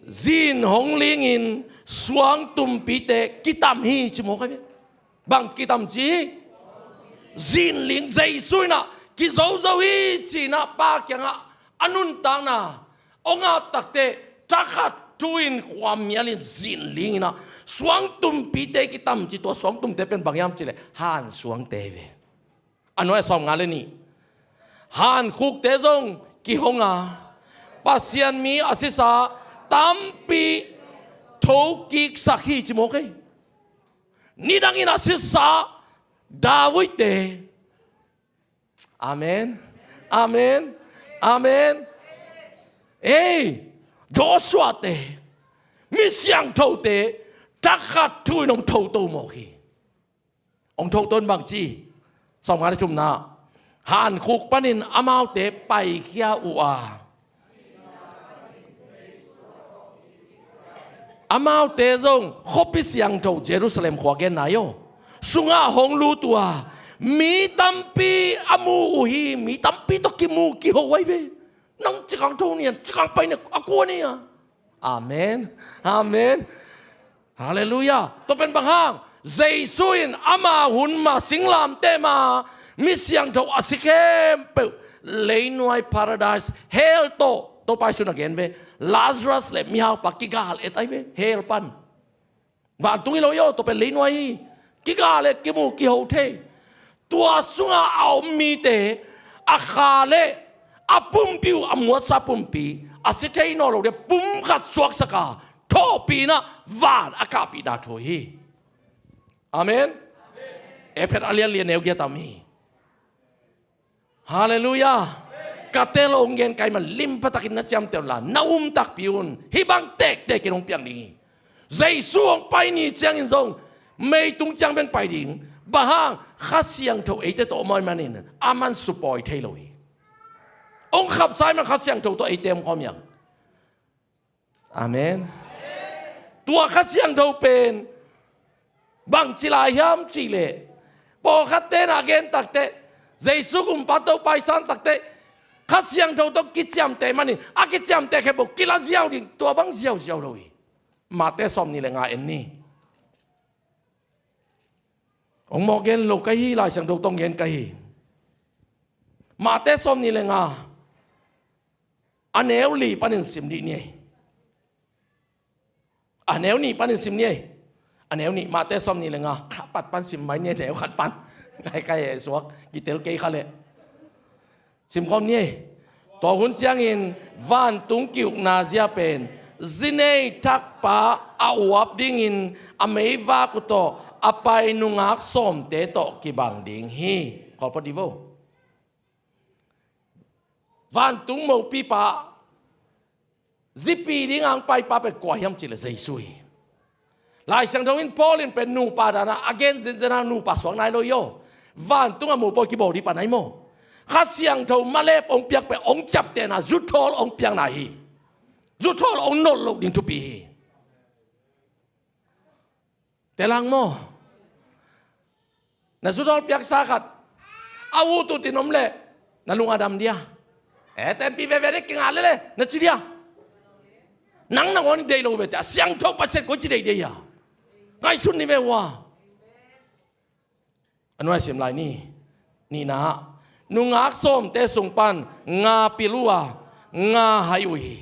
Zin hong lingin suangtumpite kitam hi ci mawk ahi ve. Bang kitam ci hi? Zin ling. Jesu in ah kizozo hi ci-in ah Pa kiangah a nuntakna hong ap takteh, thakhat thu-in khuamialin zin lingin ah suangtumpite kitam ci. Tua suangtumte pen bang hiam cih leh han suangte hi ve. A nuai-ah sawmnga le nih. Hankhukte zong kihong a, Pasian mi a sisa tampi thokiksak hi ci mawk ei. Nidangin a sisa Davidte. Amen. Amen. Amen. Ei, Joshua-te, mi siangthote, thakhat thu-in hong thoto mawk hi. Hong thoto in bang ci? Sawmnga le thumna. Hankhuk panin amaute paikhia uh a, amaute zong khuapi siangtho Jerusalem khua genna hi aw, sungah hong lut uh a, mi tampi a mu uh hi. Mi tampi tawh kimu kiho ahi ve. Nang cikang tho nian, cikang pai nian, a kua ni a. Amen. Amen. Halleluiah. Tua pen bang hang? Jesu in ama hun ma, singlamteh ma, mi siangtho a si khempeuh, leinuai paradise, hell tawh, Topa Jesu in a gen ve. Lazarus le mihaupa kigal et ahi ve hell pan. Vantung hi lo hi aw, tua pen leinuai hi. Kigal et, kimu kiho thei. Tua sungah a om mite, a kha le a pumpi uh, a muatsa pumpi, a si thei nawn lo ding pumkhat suaksak a, thawhpihna, van a kahpihna thu hi. Amen. Efesa a lian li, a neu giat a om hi. Halleluiah. Ka tel hong gen ka hih man lim pha takin na ciamteh un la, na um takpi un. Hih bang tektek in hong piang ding hi. Jesu hong pai ni ciangin zong meitung ciang beng pai ding. Bang hang? Kha Siangtho eite tawh om ahih manin aman supawi thei lo hi. Hong khapsa ahih man Kha Siangtho tawh eite om khawm hi hang. Amen. Tua Kha Siangtho pen bangci lai hiam cih leh, pawlkhatte na gen takteh, Jesu Kumpa Topa i san takteh, Kha Siangtho tawh kiciamteh manin a kiciamteh khempeuh kila ziau ding, tua bang ziauziau lo hi. Mate sawmnih le nga en ni. Hong mawk gen lo ka hi, Lai Siangtho tawh hong gen ka hi. Mate sawmnih le nga, a neu li panin sim dih ni ei. A neu nih panin sim ni ei. A neu nih, Mate sawmnih le nga, kha pat pan sim mai ni ei, neu khat pan. Kai kai eh suak kitel kei kha leh. Simkhawm ni ei. Tua hun ciangin vantung ki-ukna zia pen zinei thakpa a uap dingin a meivak uh tawh a pai nungak sawmte tawh kibang ding hi. Khawl phot dih vo. Vantung mopipa zipi ding ang paipa pen kua hiam cih leh Jesu hi. Lai Siangtho in Paul in pen nupa dana a gen zenzen a nupa suak nai lo hi aw. Vantung a mopawi kibawl dih pa nai maw. Kha Siangtho malep ong piak pen ong ciaptehna zuthawl ong piakna hi. Zuthawl ong nolh loh ding thupi hi. Telang maw. Na zuthawl piaksa khat a utut in om leh na lung a dam dia. E tenpi veve dek kinga lele na ci dia. Nang nangawn deih lo vete a siangtho Pasian koi ci deih deih a. Ngaihsun ni ve ua. A nuai sim lai ni. Nihna ah nungak sawmte sung pan nga pil uh a nga hai uh hi.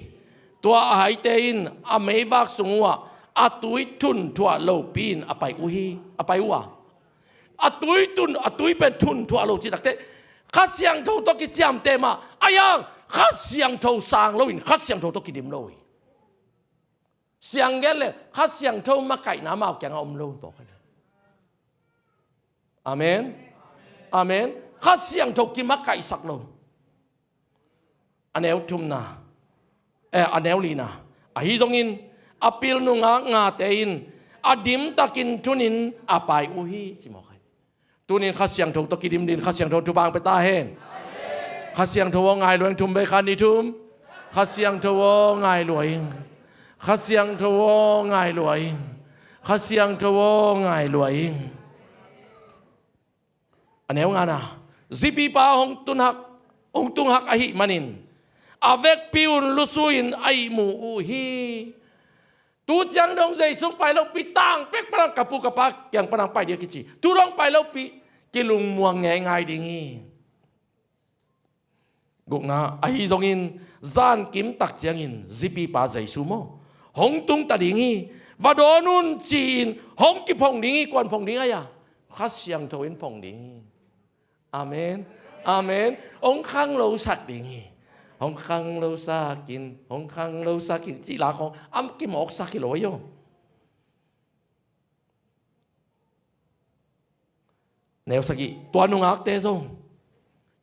Tua a haite in a meivak sung uh ah a tui thunthuah lopi in a pai uh hi. A pai uh a a tui tun a tui pen thunthuah lo cih takte Kha Siangtho tawh kiciamteh mah a iang Kha Siangtho sang loin Kha Siangtho tawh kidim lo hi. Siang gen le Kha Siangtho makaihna amau kiangah om lo tawh. Amen. Amen. Kha Siangtho kimakaihsak lo. A neu thumna eh a neu lina ahi zongin a pil nungak ngate in a dimtakin thunin a pai uh hi ci mawk hi. Tunin Kha Siangtho tawh kidim din Kha Siangtho thupha ang pe ta hen. Kha Siangtho aw ngai luaing thum bei khan ni thum. Kha Siangtho aw ngai luaing. Kha Siangtho aw ngai luaing. Kha Siangtho aw ngai luaing. A neu ngana zipipa hong tun hak hong tung hak ahih manin a vekpi un lusu in a ihmu uh hi. Tu ciang dong Jesu pai lopi tang pek panang ka pu ka pa kiang panang pai dia kici tu dong pai lopi kilungmuang ngeingai ding hi. Gukna ahi zongin zankim tak ciangin zipipa Jesu maw hong tung ta ding hi. Va dawn un ci-in hong kiphong ding hi. Kuan phong ding a ia Kha Siangtho in phong ding hi. Amen. Amen. Hong khang lo sak ding hi. Hong khang lo sakin hong khang lo sakin cih la khong am kimawk sak hi lo ayo. Neu sagih tua nungakte zong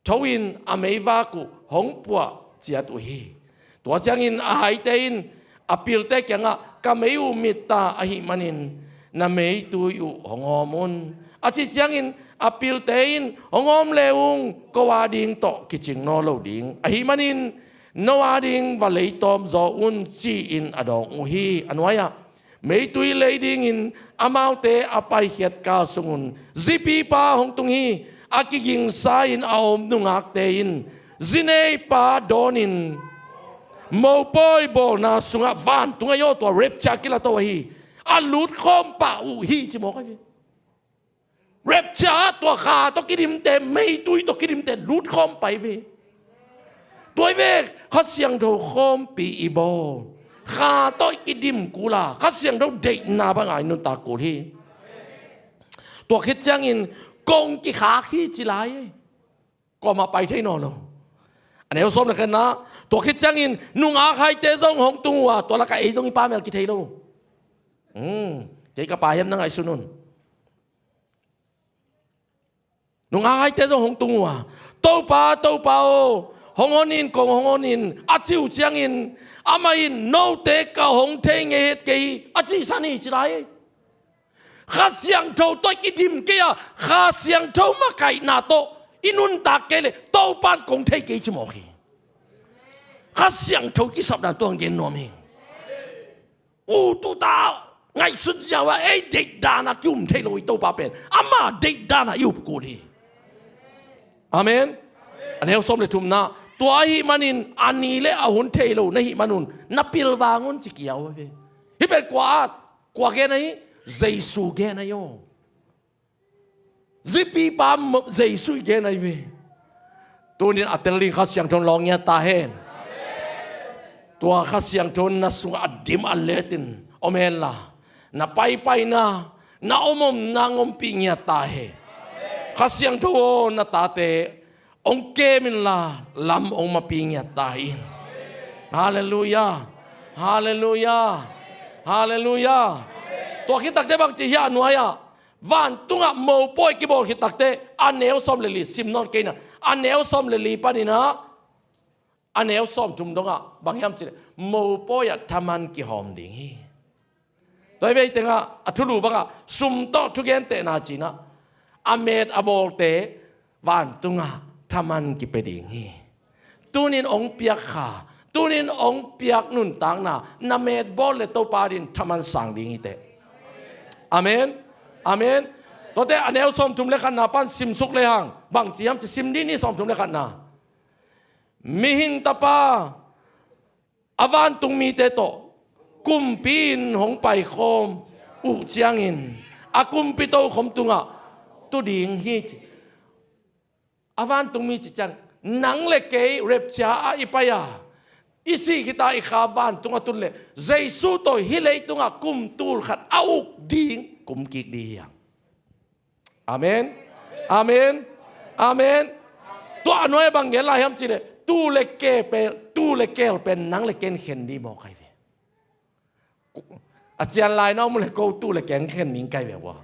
tho in a meivak uh hong puah ciat uh hi. Tua ciangin a haite in a pilte kiangah ka mei uh mit ta ahih manin na meitui uh hong awm un a cih ciangin a pilte in hong awm le ung ko a ding tawh kicing naw lo ding ahih manin no a ding va leitawm zaw un ci-in a dawng uh hi. A nuai-ah meitui lei dingin amaute a paikhiat kal sungun zipipa hong tung hi. A kigingsa in a om nungakte in zineipa dawnin mopawi bawlna sungah vantung a yaw tua rapture kilato ahi a lutkhawm pah uh hi ci mawk ahi. Rapture tua kha tawh kidimte meitui tawh kidimte lutkhawm pai ve. Tua i ve Kha Siangtho khawmpi i bawl kha tawh i kidim kula Kha Siangtho deihna banga i nuntak kul hi. Tua khit ciangin kong kikhak hi ci lai. Kuamah pai thei nawn lo. A neu sawm le khenna tua khit ciangin nungak haite zong hong tung uh a tua laka ei zong i pa mel kithei lo. Kei ka pa hiam na ngaihsun un. Nungak haite zong hong tung uh a Topa Topa aw hong honin kong hong honin a ci uh ciangin amah in note ka hong thei ngei het kei a ci san hi ci lai. Kha Siangtho tawh i kidim kei a Kha Siangtho makaihna tawh i nuntak kei le Topa in kong thei kei ci mawk hi. Kha Siangtho kisapdan tuang gen nuam hi. U tuta ngaihsut ziau a ei deihdan a ki-um thei lo i Topa pen ama deihdan a i up kul hi. Amen. A neu sawm le thumna tua ahih manin a ni le a hun thei lo na hih manun na pilvang un ci kiau a ve. Hih pen kua at kua gen ahi? Jesu gen ahi aw. Zipipa Jesu i gen ahi ve. Tunin a tel ding Kha Siangtho in lawng ngiat ta hen. Tua Kha Siangtho in na sungah a dim a letin om henla na paipaina na omomna ngompih ngiat ta hen. Kha Siangtho aw, na tate hong kem inla, lam hong mapi ngiat ta in. Halleluiah. Halleluiah. Halleluiah. Tua khit takte bang ci hiam a nuai-ah, vantungah mopawi kibawl khit takte, a neu sawm le li sim nawn kei na, a neu sawm le li panin ah, a neu sawmthum dongah bang hiam cih leh, mopawi ah thaman kihawm ding hi. Tua hi vei tengah a thulu bangah sum tawh thugentehna ci-in ah, a met a bawlte vantungah thaman kipia ding hi. Tunin hong piak kha, tunin hong piak nuntakna, na met bawl le Topa adingin thaman sang ding hi teh. Amen. Amen. Tuate a neu sawmthum le khatna pan simsuk lehang bang ci hiam cih, sim dih ni, sawmthum le khatna. Mihing Tapa a vantung mite tawh kumpi-in hong paikhawm uh ciangin, a kumpi tokhom tungah tu ding hi. A vantung mi cih ciang, nang le kei rapture ah i pai a, i sih khit a i kha vantungah tun leh, Jesu tawh hih leitungah kum tul khat a uk ding, kum kik ding hi hang. Amen. Amen. Amen. Tua a nuai-ah bang gen lai hiam cih leh, tuu le keel pen, tuu le keel pen nang le ken khen ding mawk ahi ve. A cian lai na om leh ko tuu le keel khen ding ka hi ve ua.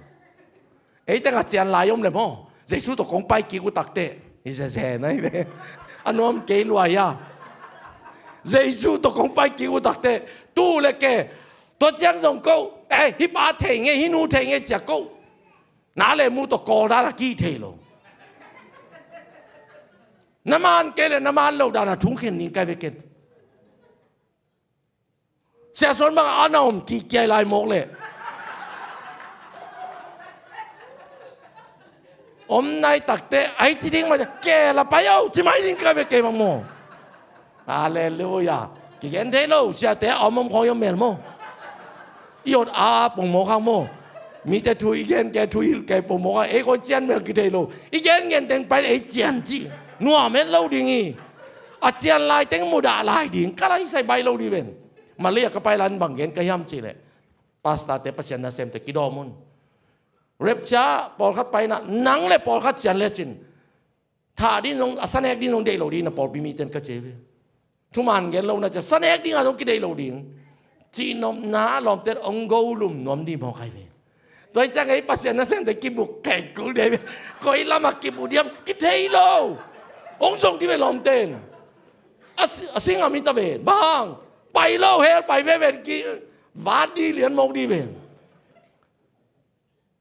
Ei teng a cian lai om leh maw, Jesu tawh kong pai kik uh takte, i zeze na hi ve. A nuam kei lua hia. Jesu tawh kong pai kik uh takte, tuu le keel, tua ciang zong ko, eh, hih pa thei ngei, hih nu thei ngei ci-a ko, na le mu tawh kawl dan a kihih thei lo. Na man kei leh na man loh dan a thu khen ding ka hi ve ken. Sia Suan bang a na om kihkiai lai mawk leh, om nai takte, ai ci ding mah, keel a pai o ci mai ding ka hi ve kei bang maw. Halleluiah. Kigen thei lo, siate a om om khawng i om mel maw. I ot a pongmawk hang maw. Mite thu i gen kei, thu i hilh kei pongmawk hang, ei khawng cian mel kithei lo. I gen gen teng pai ei cian cih nuam het lo ding hi. A cian lai teng mudah lai ding, ka lai sai bai lo ding ven. Malaysia ka pai lai-in bang gen ka hiam cih leh, pastorte, Pasian nasemte kidawm un. Rapture pawlkhat pai-in ah, nang le pawlkhat cian lecin, thah ding zong, a sanek ding zong deih lo ding na pawlpi mite in ka ci hi ve. Thuman gen lo na ci-a, sanek ding a zong kideih lo ding. Cihnopna lawmte in hong golum nuam ding mawk ahi ve. Tua hi ciang ei Pasian nasemte kibuk kei kul ding hi ve. Koi lamah kibuk diam kithei lo. Hong zong ding ve lawmte in. A si, a si ngam hi ta ve. Bang? Pai lo, hell pai veve, ki, vat ding lian mawk ding ve.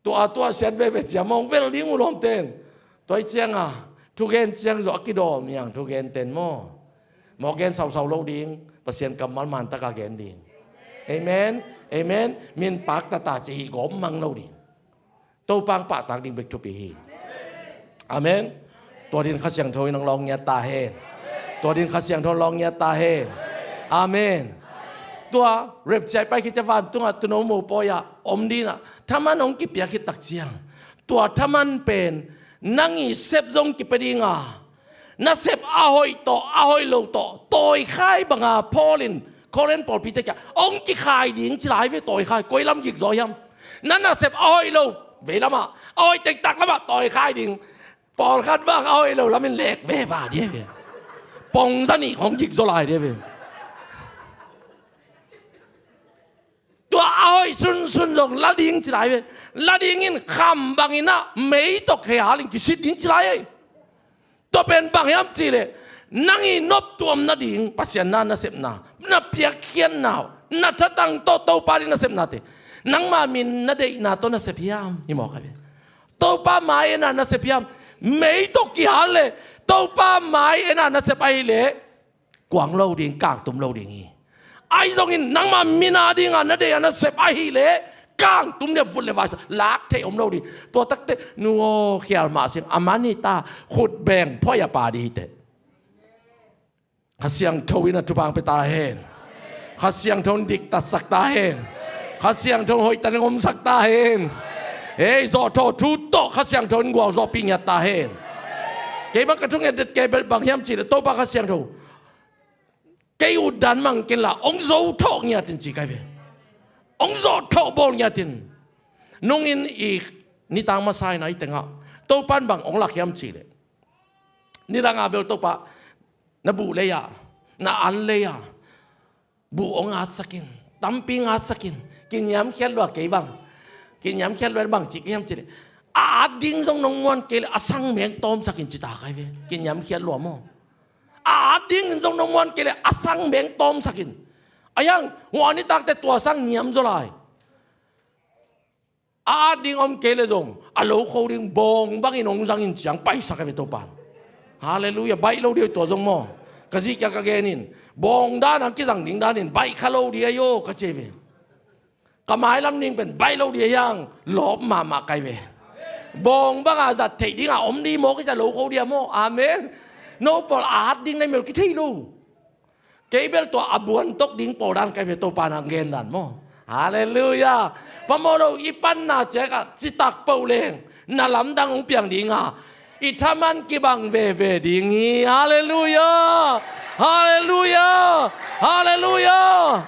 Tua, tua siat veve cia mawng vel ding uh lawmte in. Tua hi cianga thugen ciang zawh a kidawm hiang thugente in maw. Mawk gen sausau lo ding, Pasian kammal man taka gen ding. Amen. Amen. Min paktata ci hi gawp mang lo ding. Topa hong pahtak ding bek thupi hi. Amen. Tua din Kha Siangtho in hong lawng ngiat ta hen. Tua din Kha Siangtho in hong lawng ngiat ta hen. Amen. Tua rapture pai khit ciang vantungah tuuno mopawi ah om ding ah thaman hong kipiak khit tak ciang, tua thaman pen nang i sep zong kipia ding a, na sep a hoih tawh a hoih lo tawh tawikhai banga Paul in Korin pawlpite kiang hong kikhai ding ci lai ve. Tawikhai, koi lam gikzaw hiam? Na nasep a hoih lo vei lamah, a hoih tektak lamah tawikhai ding. Pawlkhat bang a hoih lo lamin lek veva ding hi ve. Pongza nih khawng gikzaw lai ding hi ve. Tua a hoih sunsun zong la ding ci lai ve. La dingin kham bangin ah mei tawh khehal in kisit ding ci lai ei. Tua pen bang hiam cih leh, nang i noptuam nading Pasian na nasepna, na piakkhiatna, na thatang tawh Topa ding nasepnate, nangma min na deihna tawh nasep hiam? Hi mawk ahi ve. Topa mai-en a nasep hiam? Mei tawh kihal leh Topa mai-en a nasep ahih leh kuang lo ding, kangtum lo ding hi. Ahi zongin nangma min a dinga na deih a nasep ahih leh kangtum ding a, vut le vai lak theih om lo ding. Tua takte nu aw, khial mah sing, a man hi ta, khut beng phuai a pa ding hi teh. Kha Siangtho in a thupha hong pia ta hen. Kha Siangtho in diktatsak ta hen. Kha Siangtho in hoihtakin hong omsak ta hen. Hei, zawhthawh thu tawh Kha Siangtho in gualzawhpih ngiat ta hen. Kei bang ka thunget det kei bel bang hiam cih leh Topa Kha Siangtho, kei utdan mang ken la, hong zothawh ngiat in ci ka hi ve. Hong zothawh bawl ngiat in. Nungin i nitang masa in a i tengah Topa in bang hong lak hiam cih leh, nidang a bel Topa, na buh lei-ah, na an lei-ah buh hong atsak in, tampi atsak in. Kiniamkhiat lua kei bang. Kiniamkhiat lua bang ci ka hiam cih leh, a at ding zong nong muan kei leh a sang meng tawmsak in ci ta ka hi ve. Kiniamkhiat lua maw? A at ding zong nong muan kei leh a sang meng tawmsak in. A hiang, hua nitakte tua sang niam zaw lai. A at ding om kei leh zong a lo kho ding, bawng bangin hong zang in ci-in paisak hi ve Topa in. Halleluiah. Baih lo ding hi tua zong maw? Ka zi kiang ka gen in, bawng dan a kizang ding danin baih kha lo ding hi aw ka ci hi ve. Ka mailam ding pen baih lo ding a hiang, lawp mahmah ka hi ve. Bawng banga zat theih dinga om ding maw, kisa lo kho ding a maw? Amen. No pawl a at ding na hi mel kithei lo. Kei bel tua a buantok ding pawl dan ka hi ve, Topa in a gen dan maw? Halleluiah. Phamawh lo, i panna ciangah citak peuh leng na lamdang hong piang ding a, i thaman kibang veve ding hi. Halleluiah. Halleluiah. Halleluiah.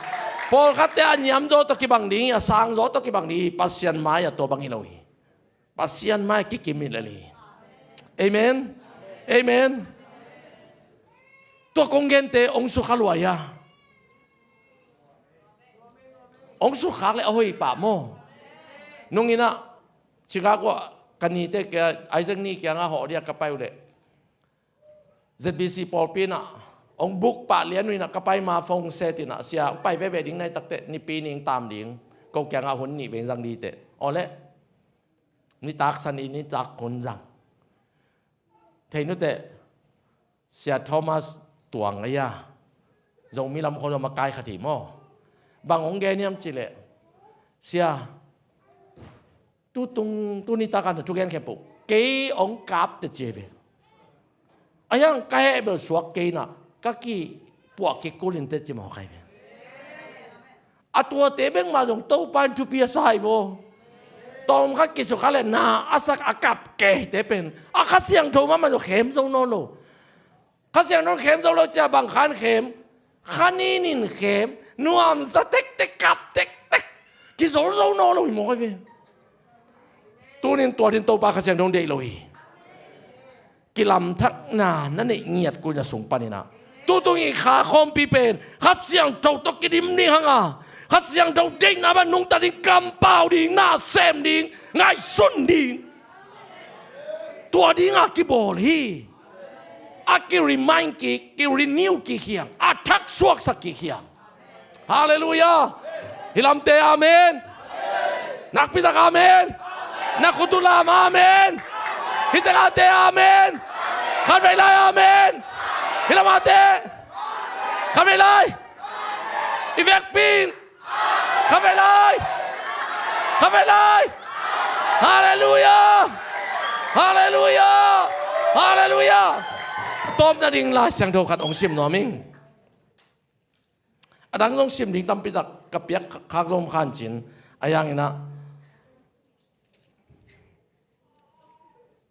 Pawlkhatte a niam zaw tawh kibang ding hi, a sang zaw tawh kibang ding hi. Pasian mai-ah tua bang hi lo hi. Pasian mai-ah kikim hi lel hi. Amen. Amen. Tua kong gente hong sukha lua hia? Hong sukhak leh a hoih pah maw? Nung in ah Chicago ah ka nite kia, Isaac ni kiangah hawh ding a ka pai uh leh, Z B C pawlpi in ah hong buk pah lian uh in ah, ka pai ma phone set in ah, sia, hong pai veve ding na hi tak teh, Nipi ni hong tam ding, ko kiangah hun nih vei zang ding teh. Aw leh, nitak san i nitak hun zang. Thei nu teh, Sia Thomas Tuang a hia, Zomi lam khawng zong makai khat hi maw? Bang hong gen hiam cih leh, sia, tutung, tuni tak a na thugen khempeuh kei hong kap teh ci hi ve. A hiang, ka heh bel suak kei in ah, ka kipuah kikul in teh ci mawk hi ve. A tuate bek mah zong Topa in thupi a sa hi vaw. Tawmkhat kisukha leh na a sak a kap keite pen a Kha Siangtho mahmah zong khem zo nawn lo. Kha Siangtho in khem zo lo cia, bang khan khem? Kha nin in khem, nuamsa tektek, kap tektek, kizol zo nawn lo hi mawk hi ve. Tunin tua ding Topa Kha Siangtho in deih lo hi. Kilamthakna na neih ngiat kul in a sung panin ah, tutung i kha khawmpi pen Kha Siangtho tawh kidim ding hang a, Kha Siangtho deihna bang nungta ding, kampau ding, na sem ding, ngaihsun ding, tua dinga kibawl hi. A ki-remind kik, ki-renew kik hi hang, a thak suaksak kik hi hang. Halleluiah. Hih lamte amen. Nakpitak amen. Na khut uh lam amen. Hih tengahte amen. Khatvei lai amen. Hih lamahte khatvei lai. I vekpi in khatvei lai. Khatvei lai. Halleluiah. Halleluiah. Halleluiah. Tawpna ding Lai Siangtho khat hong sim nuam ing. A dang zong sim ding tampi tak ka piak khak zom khan cin, a hiang in ah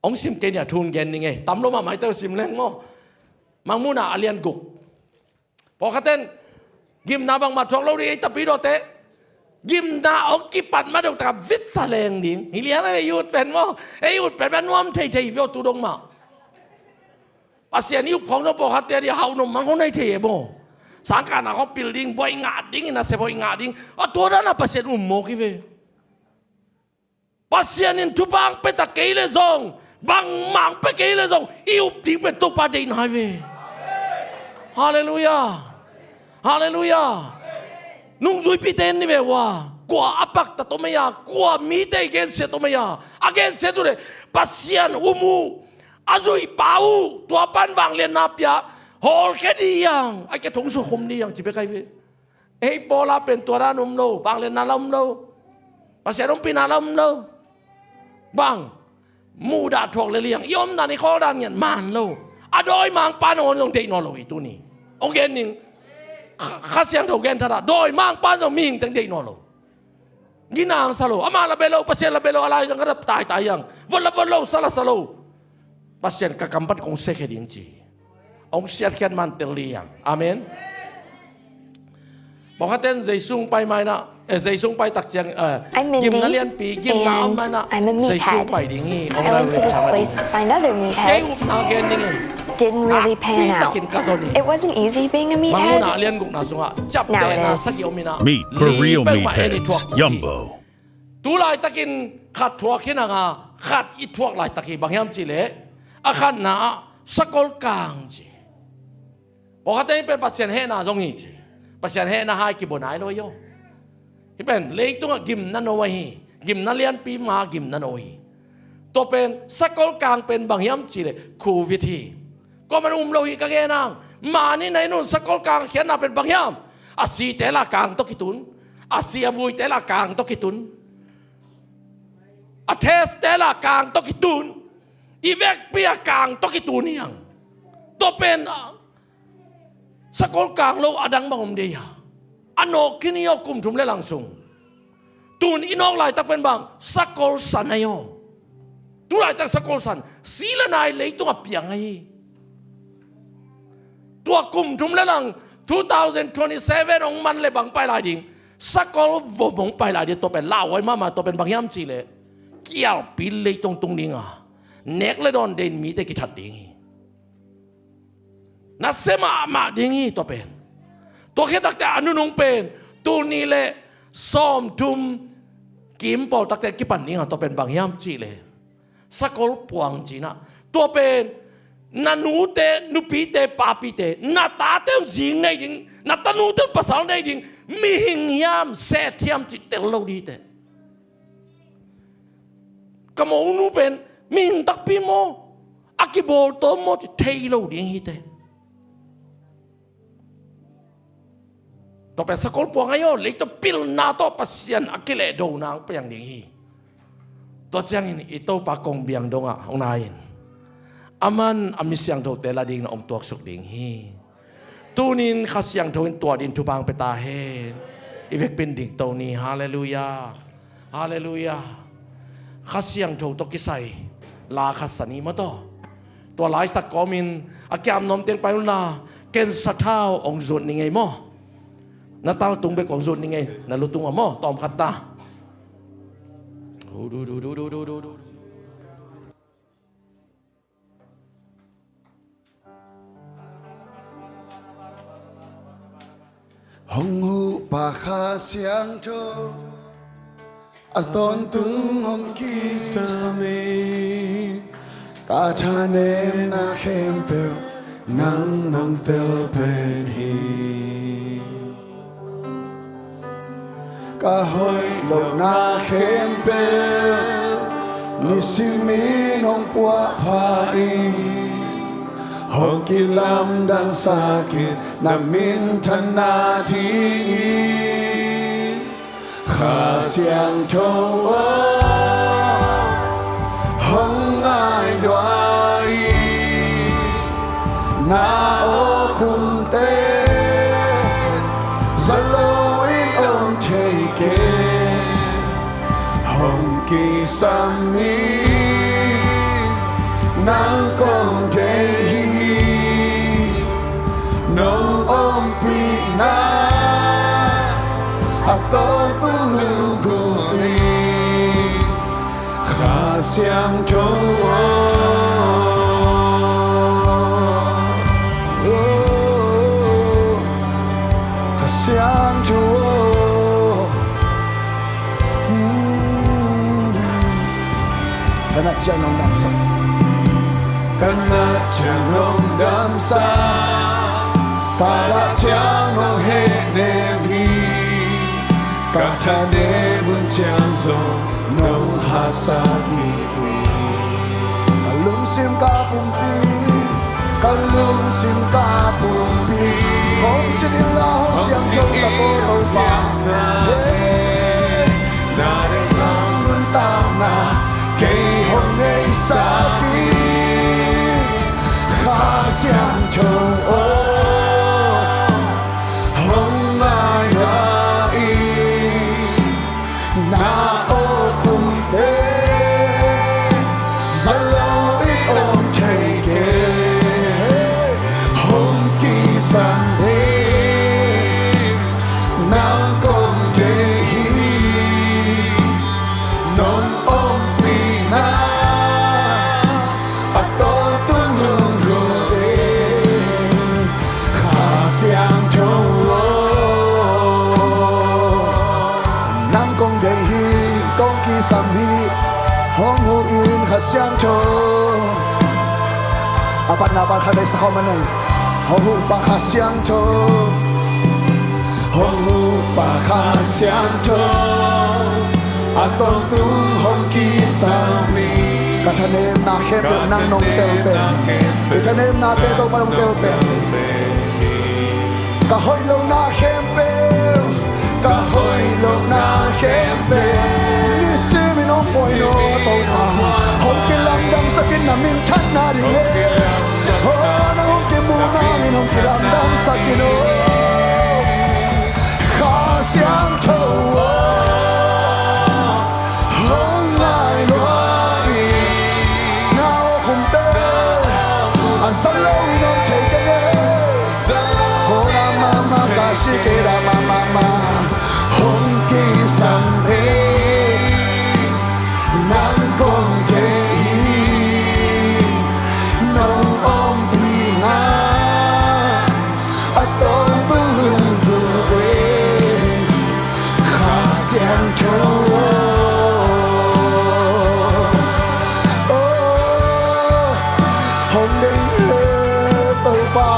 hong sim kei ni a, thu gen ning ei, tam lo mahmah hi teh sim leng maw. Mangmuhna a lian guk. Pawlkhatten gimna bangmah thuak lo ding ei, tapi dawte gimna hong kipat ma deuh taka vitsa leng ding. Hi lian a ei ut pen maw, ei ut pen ma nuam theithei viau tu dong mah. Pasian i up khawng zong pawlkhatte a dih a hauh nop mang khawng na hi thei e maw. Sangkahna khawng pil ding, buai ngah ding, i nasep hoih ngah ding, a tua dan a Pasian um mawk hi ve. Pasian in thupha hong pia ta kei leh zong, bangmah hong pia kei leh zong, i up ding pen Topa deihna hi ve. Halleluiah. Halleluiah. Nungzuipite en ni ve ua. Kua a paktat om ei a, kua mite i gensiat om ei a, a gensiat uh leh Pasian um uh, a zuihpa uh, tua pan vangliatna pia, hawlkhia dih hiang, a kia thong sukhum dih hiang ci bek ahi ve. Ei pawl a pen tua dan om lo, vangliatna la om lo, Pasian ompihna la om lo. Bang? Muhdah thuak lel hiang, i omdan i khawldan ngiat man lo. A dawimangpa nangawn zong deih nawn lo hi tuni. Hong gen ning. Kha, Kha Siangtho gen thadah, dawimangpa zong mihing teng deih nawn lo. Ginang sa lo, amah la bia lo, Pasian la bia lo, a lai zang ka dap taitai hiang. Vot la vot lo, sa la sa lo. Pasian ka kam pan kong siakhia ding ci. Hong siatkhiat man tel dih hiang. Amen. Pawlkhatte in Jesu hong pai ma in ah, eh, Jesu hong pai tak ciang, eh, I'm Mindy, gimna lianpi, gimna a om ma in ah, and I'm a meathead. Jesu hong pai ding hi. I went to this place to find other meatheads. Kei upna gen ning ei. Didn't really pan out. Nakpi takin ka zon hi. It wasn't easy being a meathead. Mangmuhna a lian gukna sungah, ciaptehna sagih om in ah, Meat for real meatheads. Yumbo. Tu laitakin khat thuak hi nang a, khat i thuak laitak hi, bang hiam cih leh, a khatna ah sakol kang ci. Pawlkhatte in pen Pasian hehna zong hi ci. Pasian hehna hai kibua nai lo hi aw. Hih pen leitungah gimna no ahi. Gimna lianpi ma gimna no hi. Tua pen sakol kang pen bang hiam cih leh Covid hi. Kuaman um lo hi ka gen ang. Mah ni na in un, sakol kang khiatna pen bang hiam? A site lah kang tawh kitun. A si a vuite lah kang tawh kitun. A test-te lah kang tawh kitun. I vekpi a kang tawh kitun hi ang. Tua pen, ah, sakol kang lo a dang bang om dei a. A nawk khin hi aw kum thum le lang sung. Tun i nawk laitak pen bang, sakol san ahi aw. Tu laitak sakol san, si le nai leitung a piang ahi. Tua kum thum le lang, two thousand twenty-seven hong man le bang pai lai ding, sakol vom hong pai lai ding, tua pen lauhuai mahmah, tua pen bang hiam cih leh, kialpi leitung tung ding a, nek le dawn deih in mite kithat ding hi. Nasia mahmah ding hi tua pen. Tua khit takteh a nunung pen, tul nih le sawmthum kim pawl takteh kipan ding a, tua pen bang hiam cih leh, sakol puang ci in ah. Tua pen na nute, nupite, papite, na tate un zi nei ding, na tanute un pasal nei ding, mihing hiam, set hiam cih tel lo ding hi teh. Ka monu pen mihing takpi maw, a kibawltawm maw cih thei lo ding hi teh. Tua pen sakol puang ahi aw, leitung pilna tawh Pasian a kilehdona hong piang ding hi. Tua ciangin i Topa kongbiang dongah hong nai in, aman a mi siangthote la dingin a hong tuaksuk ding hi. Tuni-in Kha Siangtho in tua dingin thupha hong pia ta hen. I vekpi in dingto ni. Halleluiah. Halleluiah. Kha Siangtho tawh kisai la khat sa ni maw taw. Tua laisak kawmin a kiam nuam teng pai un la, ken sathau hong zut ning ei maw. Na taltung bek hong zut ning ei, na lutung ah maw, tawm khat ta. Hong huh pa Kha Siangtho, a tawntung hong kisam in, ka thanemna khempeuh nang nong tel pen hi. Ka hoih lohna khempeuh nisimin hong puahpha in, hong kilamdangsak in na minthanna dingin. Kha Siangtho aw, hong ngaihtuah in, na awkhumte za loin om thei kei. Hong kisam in, nang kong deih hi. Nong ompihna a tawntung lunggulh in. Kha Siangtho aw, Kha Siangtho aw. Hmm. Ka nat ciang nong damsak. Ka nat ciang nong damsak. Ka dah ciang nong hehnem hi. Ka thanem hun ciang zong nong hasa ding hi. Ka lungsim ka pumpi, ka lungsim ka pumpi, hong sin inla, hong siangtho sa ko Topa. Hey. Na ding nuntakna kei hong neisak in, Kha Siangtho aw, hong ngaihtuah in. Na awkhumte za loin om thei kei. Hong kisam in, kisam hi. Hong huh in Kha Siangtho. A patna pan khatvei sa khawm a nei. Hong huh pah Kha Siangtho. Hong huh pah Kha Siangtho. A tawntung hong kisam hi. Ka thanemna khempeuh nang nong tel pen hi. I thanemnate Topa nong tel pen hi. Ka hoih lohna khempeuh, ka hoih lohna khempeuh, nisimin hong pawi in aw Topa. Hong kilamdangsak in na minthanna ding e. Aw, nang hong kimuhna dingin hong kilamdangsak in aw. Kha Siangtho aw, hong ngai lua in. Na awkhumte a za loin om thei kei e. Ho ra ma ma ka si ke ra ma ma ma. Hong kisam e. Nang kong thei hi. Nong ompihna a tawntung lungdung e. Kha Siangtho aw, hong deih e Topa.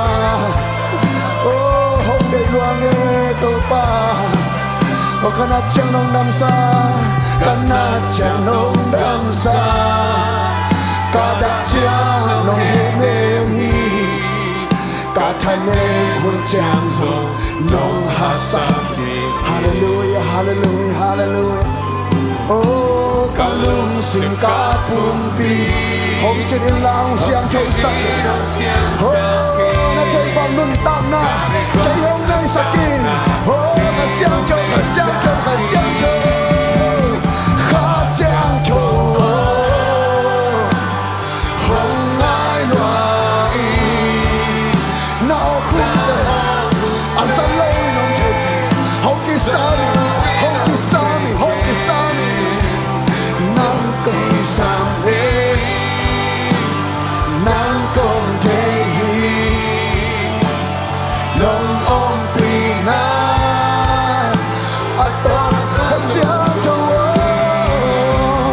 Aw, hong deih lua ing e Topa. Aw, ka nat ciang nong damsak, ka nat ciang nong damsak, ka dah ciang nong hehnem hi. Ka thanem hun ciang zong nong haksat hi. Halleluia, halleluia, halleluia. Aw, ka lungsim ka pumpi hong sit inla hong siangthosak in. Aw, na theih bang nuntakna kei hong neisak in. Aw, Kha Siangtho, Kha Siangtho, Kha Siangtho. Kha Siangtho aw, hong ngai lua in. Na awkhumte a za loin om thei kei. Hong kisam in, hong kisam in, hong kisam in. Nang kong kisam e. Nang kong thei hi. Nong ompihna a tawng Kha Siangtho aw,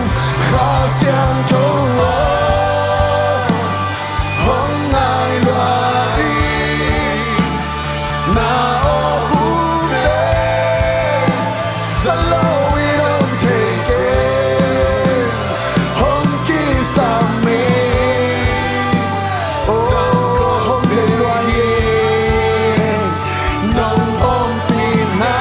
Kha Siangtho aw, hong ngai lua in. Na awkhumte za loin om thei kei. Hong kisam e. Aw, hong deih lua e. Nong ompihna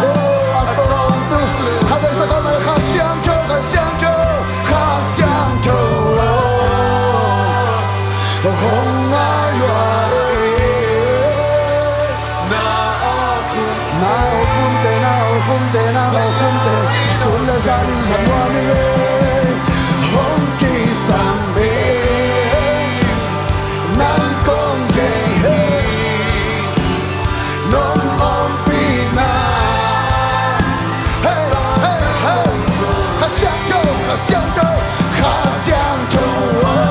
aw, a tawntung. Khatvei sa khawm a nei. Kha Siangtho, Kha Siangtho, Kha Siangtho aw, hong ngai lua e. Na awkhumte, na awkhumte, na awkhumte, sun le zan in za nuam ing e. Hong kisam e. Nang kong thei hi. Nong ompihna. Hey, hey, hey. Kha Siangtho, Kha Siangtho, Kha Siangtho aw,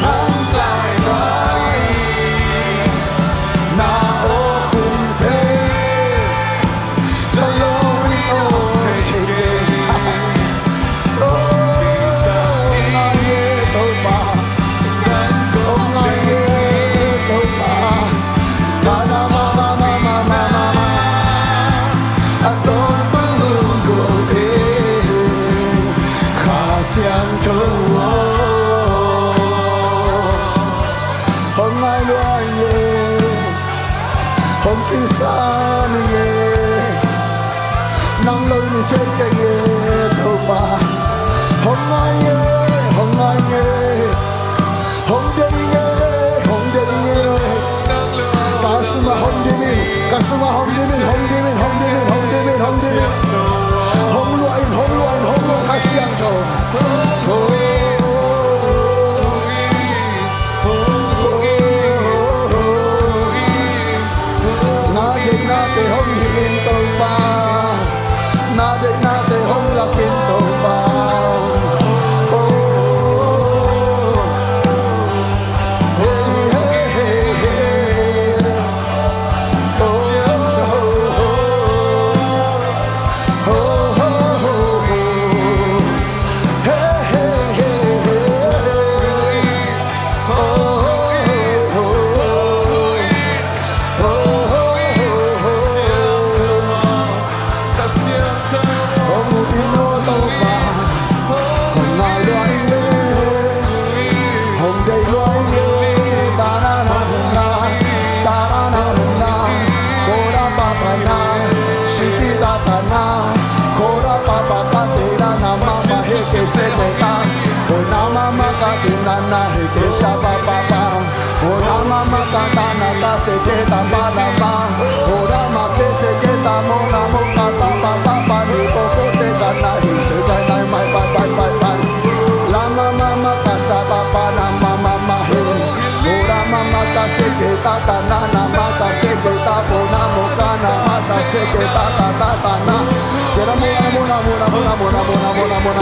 nang ngai lua in. Na awkhumte za loin om thei kei. Aw, hong ngai e Topa. Hong ngai e Topa. Na na ma ma ma ma ma ma ma. A tawntung lungdung e. Kha Siangtho aw, hong ngai lua ing e. Hong kisam ing e. Nang lo in i thei kei e Topa. Hong ngai ing e, hong ngai ing e. Hong deih ing e, hong deih ing e. Ka sungah hong dim in, ka sungah hong dim in, hong dim in, hong dim in, hong dim in, hong dim in. Hong luah in, hong luah in, hong luah in Kha Siangtho. Na deihnate hong hilh in Topa. Na deihnate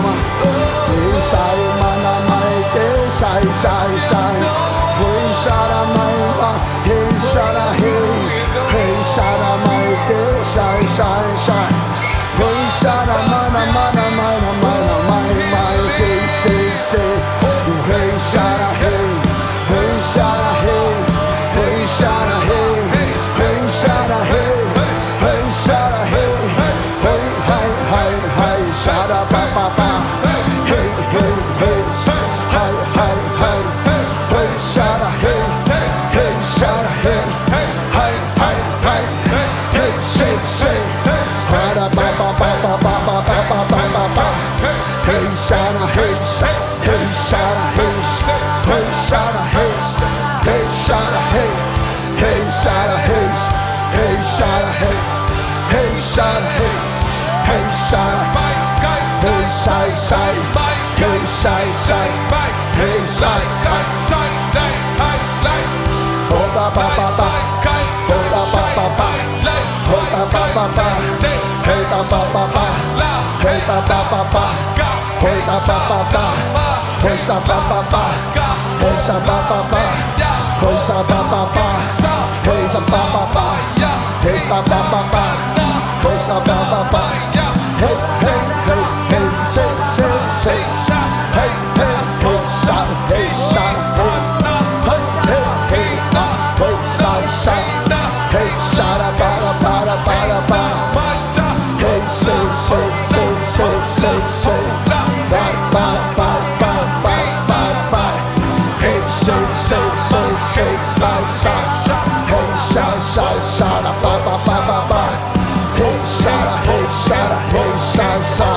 Hey, shada, mana, mai, te, sai, sai, sai. Hey, shada, mai, ma, hey, shada, hey. Hey, shada, mai, te, sai, sai, sai. Hey, shada, mana, mana, mana, mana, mai, mai, hey, say, say. Hey, shada, hey. Hey, shada, hey. Hey, shada, hey. Hey, shada, hey. Hey, shada, hey. Hey, hey, hey, hey, shada, ba, ba, ba. Hey, hey, hey, hey, hey, hey, hey, shada, hey, hey, shada, hey, hey, hey, hey, hey, hey, say, say, hey, ba, da, ba, ba, ba. Hey, shada, hey, hey, shada, hey, hey, shada, hey, hey, shada, hey. Hey, shada, hey, hey, shada, hey, hey, shada, hey, hey, shada, hey, sai, sai, hey, sai, sai, hey, sai, sai. Hoda, ba, ba, ba. Hoda, ba, ba, ba. Hoda, ba, ba, ba. Hey, da, ba, ba, ba. Hey, da, ba, ba, ba. Hey, da, ba, ba, ba. Hey, sa, ba, ba, ba. Hey, sa, ba, ba, ba. Hey, sa, ba, ba, ba. Hey, sa, ba, ba, ba. Hey, sa, ba, ba, ba. Hey, sa, ba, ba, ba. Hey, hey, hey, hey, say, say, say. Hey, hey, hey, sa, hey, sa, hey. Hey, hey, hey, ah, hey, sa, sa. Hey, sa, da, ba, da, ba, da, ba, da, ba. Hey, say, say, say, say, say, say. Bye, bye, bye, bye, bye, bye, bye. Hey, say, say, say, say, say, say. Hey, say, say, say, ba, ba, ba, ba, ba. Hey, shada, hey, shada, hey, say, say.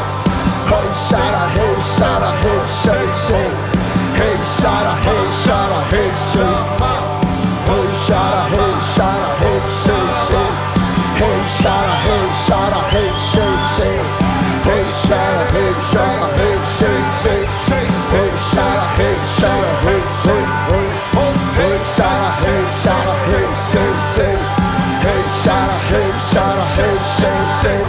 Hey, shada, hey, shada, hey, say, say. Hey, shada, hey, shada, hey, say. Hey, shada, hey, shada, hey, say, say. Hey, shada, hey, shada, hey, say, say. Hey, shada, hey, shada, hey, say, say. Hey, shada, hey, shada, hey, say, hey. Hey, shada, hey, shada, hey, say, say. Hey, shada, hey, shada, hey, say, say.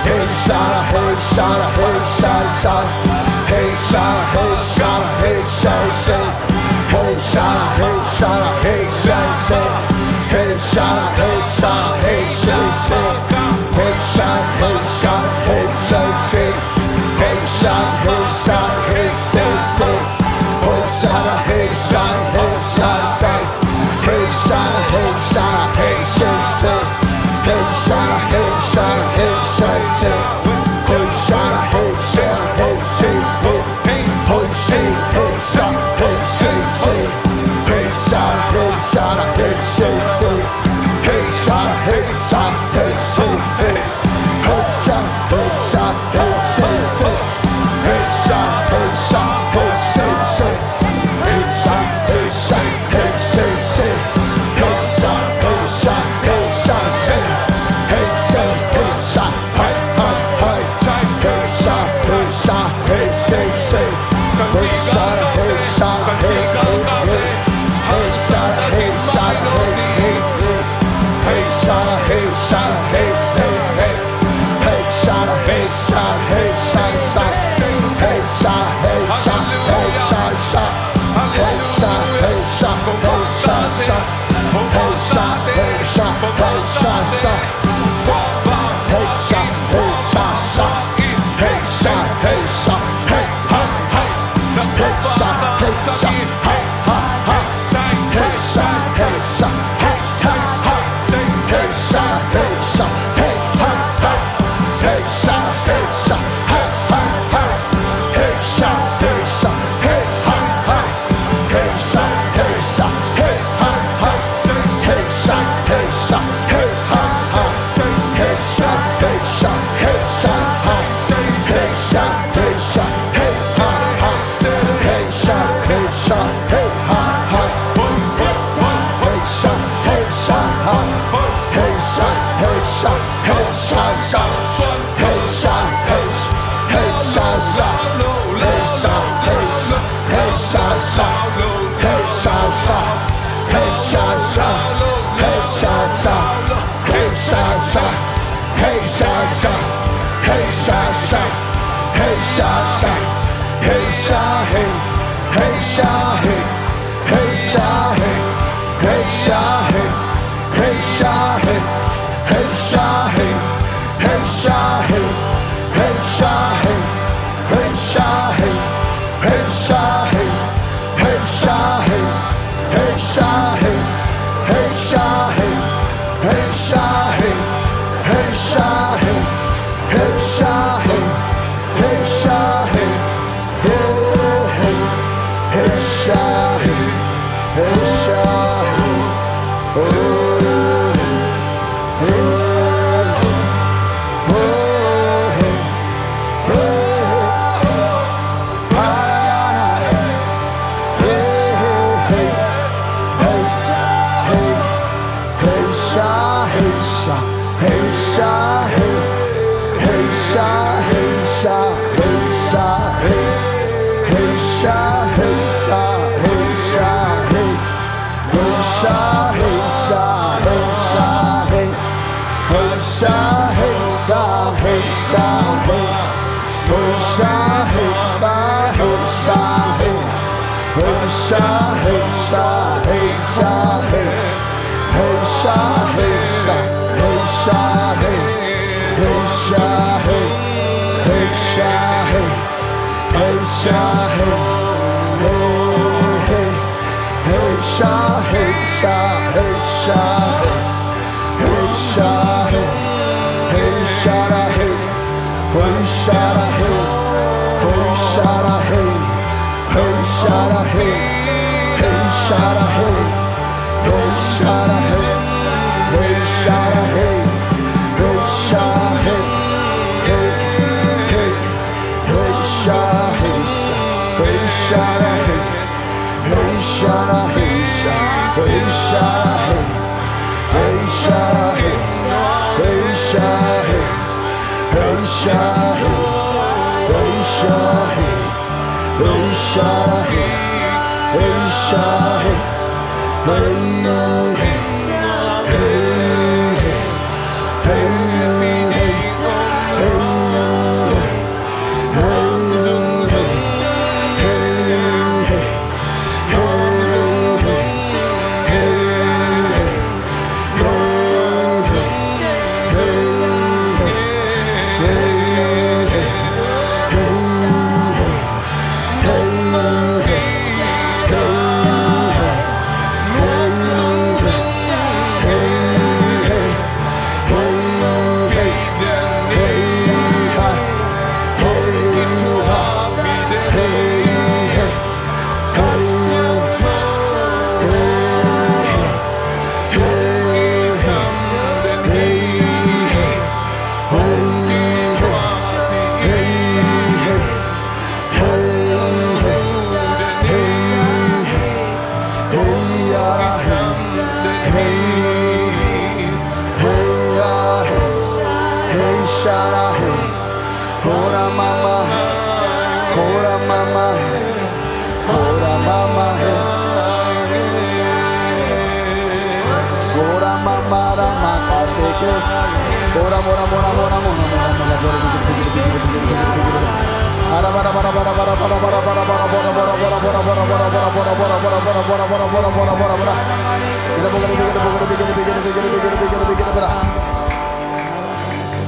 Hey, shada, hey, shada, hey, say, say. Hey, shada, hey, shada, hey, say, say. Hey, shada, hey, shada, hey, say, say. Hey, shada, hey, shada, hey, say, say. Hey, shada, hey, shada, hey, say, say. Hey, shada, hey, shada, hey, say, say. Hey, shada, hey, shada, hey, say, say. Hey, shada, hey, shada, hey, say, say. Hey, shada, hey, shada, hey, say, say. Hey, shada, hey, shada, hey, say, hey. Hey, say, hey, shada, hey, say, say. Hey, shada, hey, shada, hey, say, say. Hey, shada, hey, shada, hey, say, hey. Hey, shada, hey, shada, hey, say, say. Hey, shada, hey, shada, hey, say, say. Hey, shada, hey, shada, hey, say, say. Hey, shada, hey, shada, hey, say, say. Hey, shada, hey, shada, hey, hey, hey. Hey, shada, hey, shada, hey, say, say. Hey, shada, hey, shada, hey, hey, hey. Hey, shada, hey, shada, hey, hey, hey. Hey, shada, hey, shada, hey, hey, hey. Hey, shada, hey, shada, hey, say, say. Hey, shada, hey, shada, hey, say, say. Hey, shada, hey, shada, hey, say, say. Hey, shada, hey, shada, hey, say, say. Hey, shada, hey, shada, hey, say, say. Hey, shada, hey, shada, hey, hey, hey. Hey, shada, hey, shada, hey, hey, hey. Hey, shada, hey, shada, hey, hey, hey. Hey, shada, hey, shada, hey, hey, hey. Hey, shada, hey, shada, hey, hey, hey. Hey, shada, hey, shada, hey, hey, hey. Hey, shada, hey, shada, hey, hey, hey. Hey, shada, hey, shada, hey, hey, hey. Hey, shada, hey, shada, hey, hey, hey. Hey, shada, hey, shada, hey, hey, hey. Hey, shada, hey, shada, hey, hey, hey. Hey, shada, hey, shada, hey, hey, hey. Hey, shada, hey, shada, hey, shada, shada. Hey, shada, hey, shada, hey, shada, shada. Hey, shada, hey, shada, hey, shada, shada. Hey, shada, shada. Hey, shada, shada. Hey, shada, shada. Hey, shada, shada. Hey, shada, shada. Hey, shada, shada. Hey, shada, shada.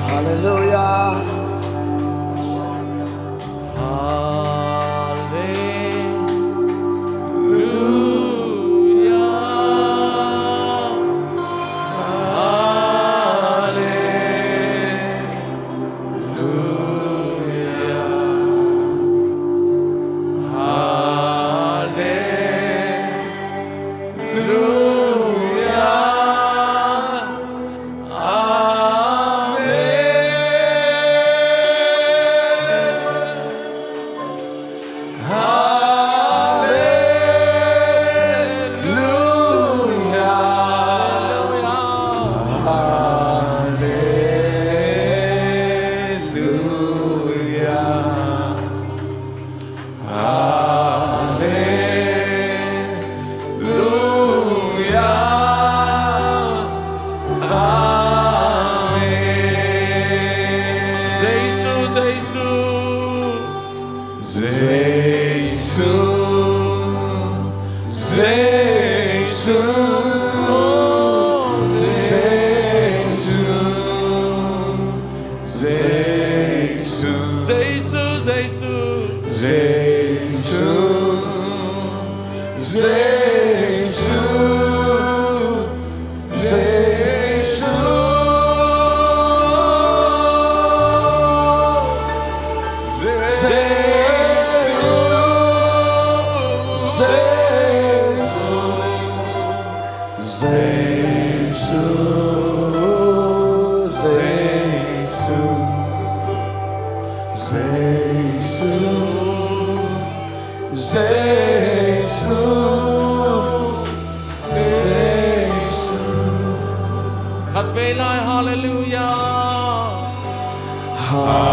Hallelujah. Jesu, Jesu. Jesu, Jesu, Jesu, Jesu, Jesu, Jesu, Jesu, Jesu. Jesu, Jesu. Khat vei lai, halleluiah. Halleluiah,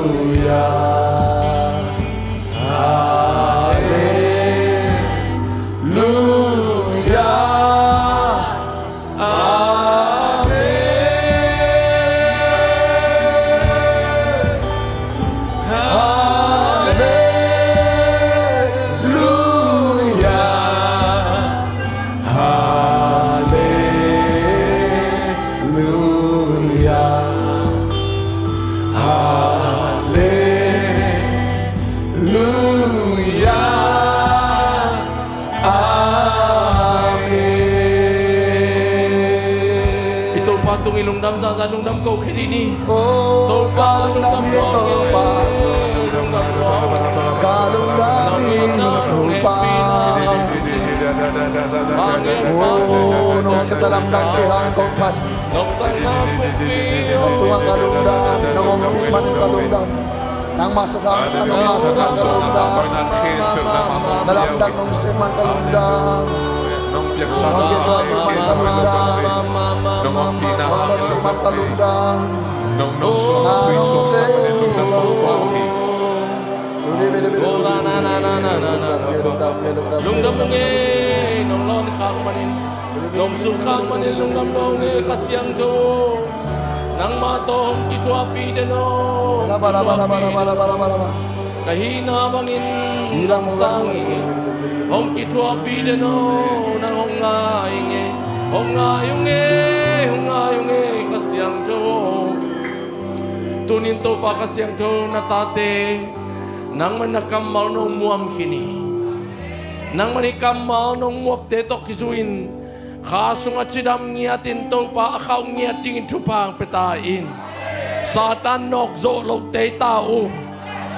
halleluiah, halleluiah. Amen. Halleluiah. Halleluiah. Halleluiah. Amen. I Topa tung i lungdam zahzah, lungdam ko khia dih ni. Topa lungdam hi, Topa. Ka lungdam hi, Topa. Oh, nong sepna lamdang kihang kong phat. Nong tungah ka lungdam, nong ompih man ka lungdam. Nangmah sangin, nangmah sangin ka lungdam. Na lamdang nong sep man ka lungdam. Nong kituahpih man ka lungdam. Nong tonpih man ka lungdam. Nong sep man ka lungdam. Lungdam nong e, nong lawn khak manin, nong sung khak manin lungdam nong e, Kha Siangtho. Nangmah tawh hong kithuahpih den aw. Ka hihna bangin nang sangin hong kithuahpih den aw. Nang hong ngai ung e, hong ngai ung e, hong ngai ung e, Kha Siangtho. Tunin Topa Kha Siangtho, na tate nangmah in a kammal nong muam khin hi. Nangmah in i kammal nong muapte tawh kizui-in kha sungah cidam ngiatin Topa a khauh ngiat dingin thupha hong pia ta in. Satan nawk zawh lote hi ta ung.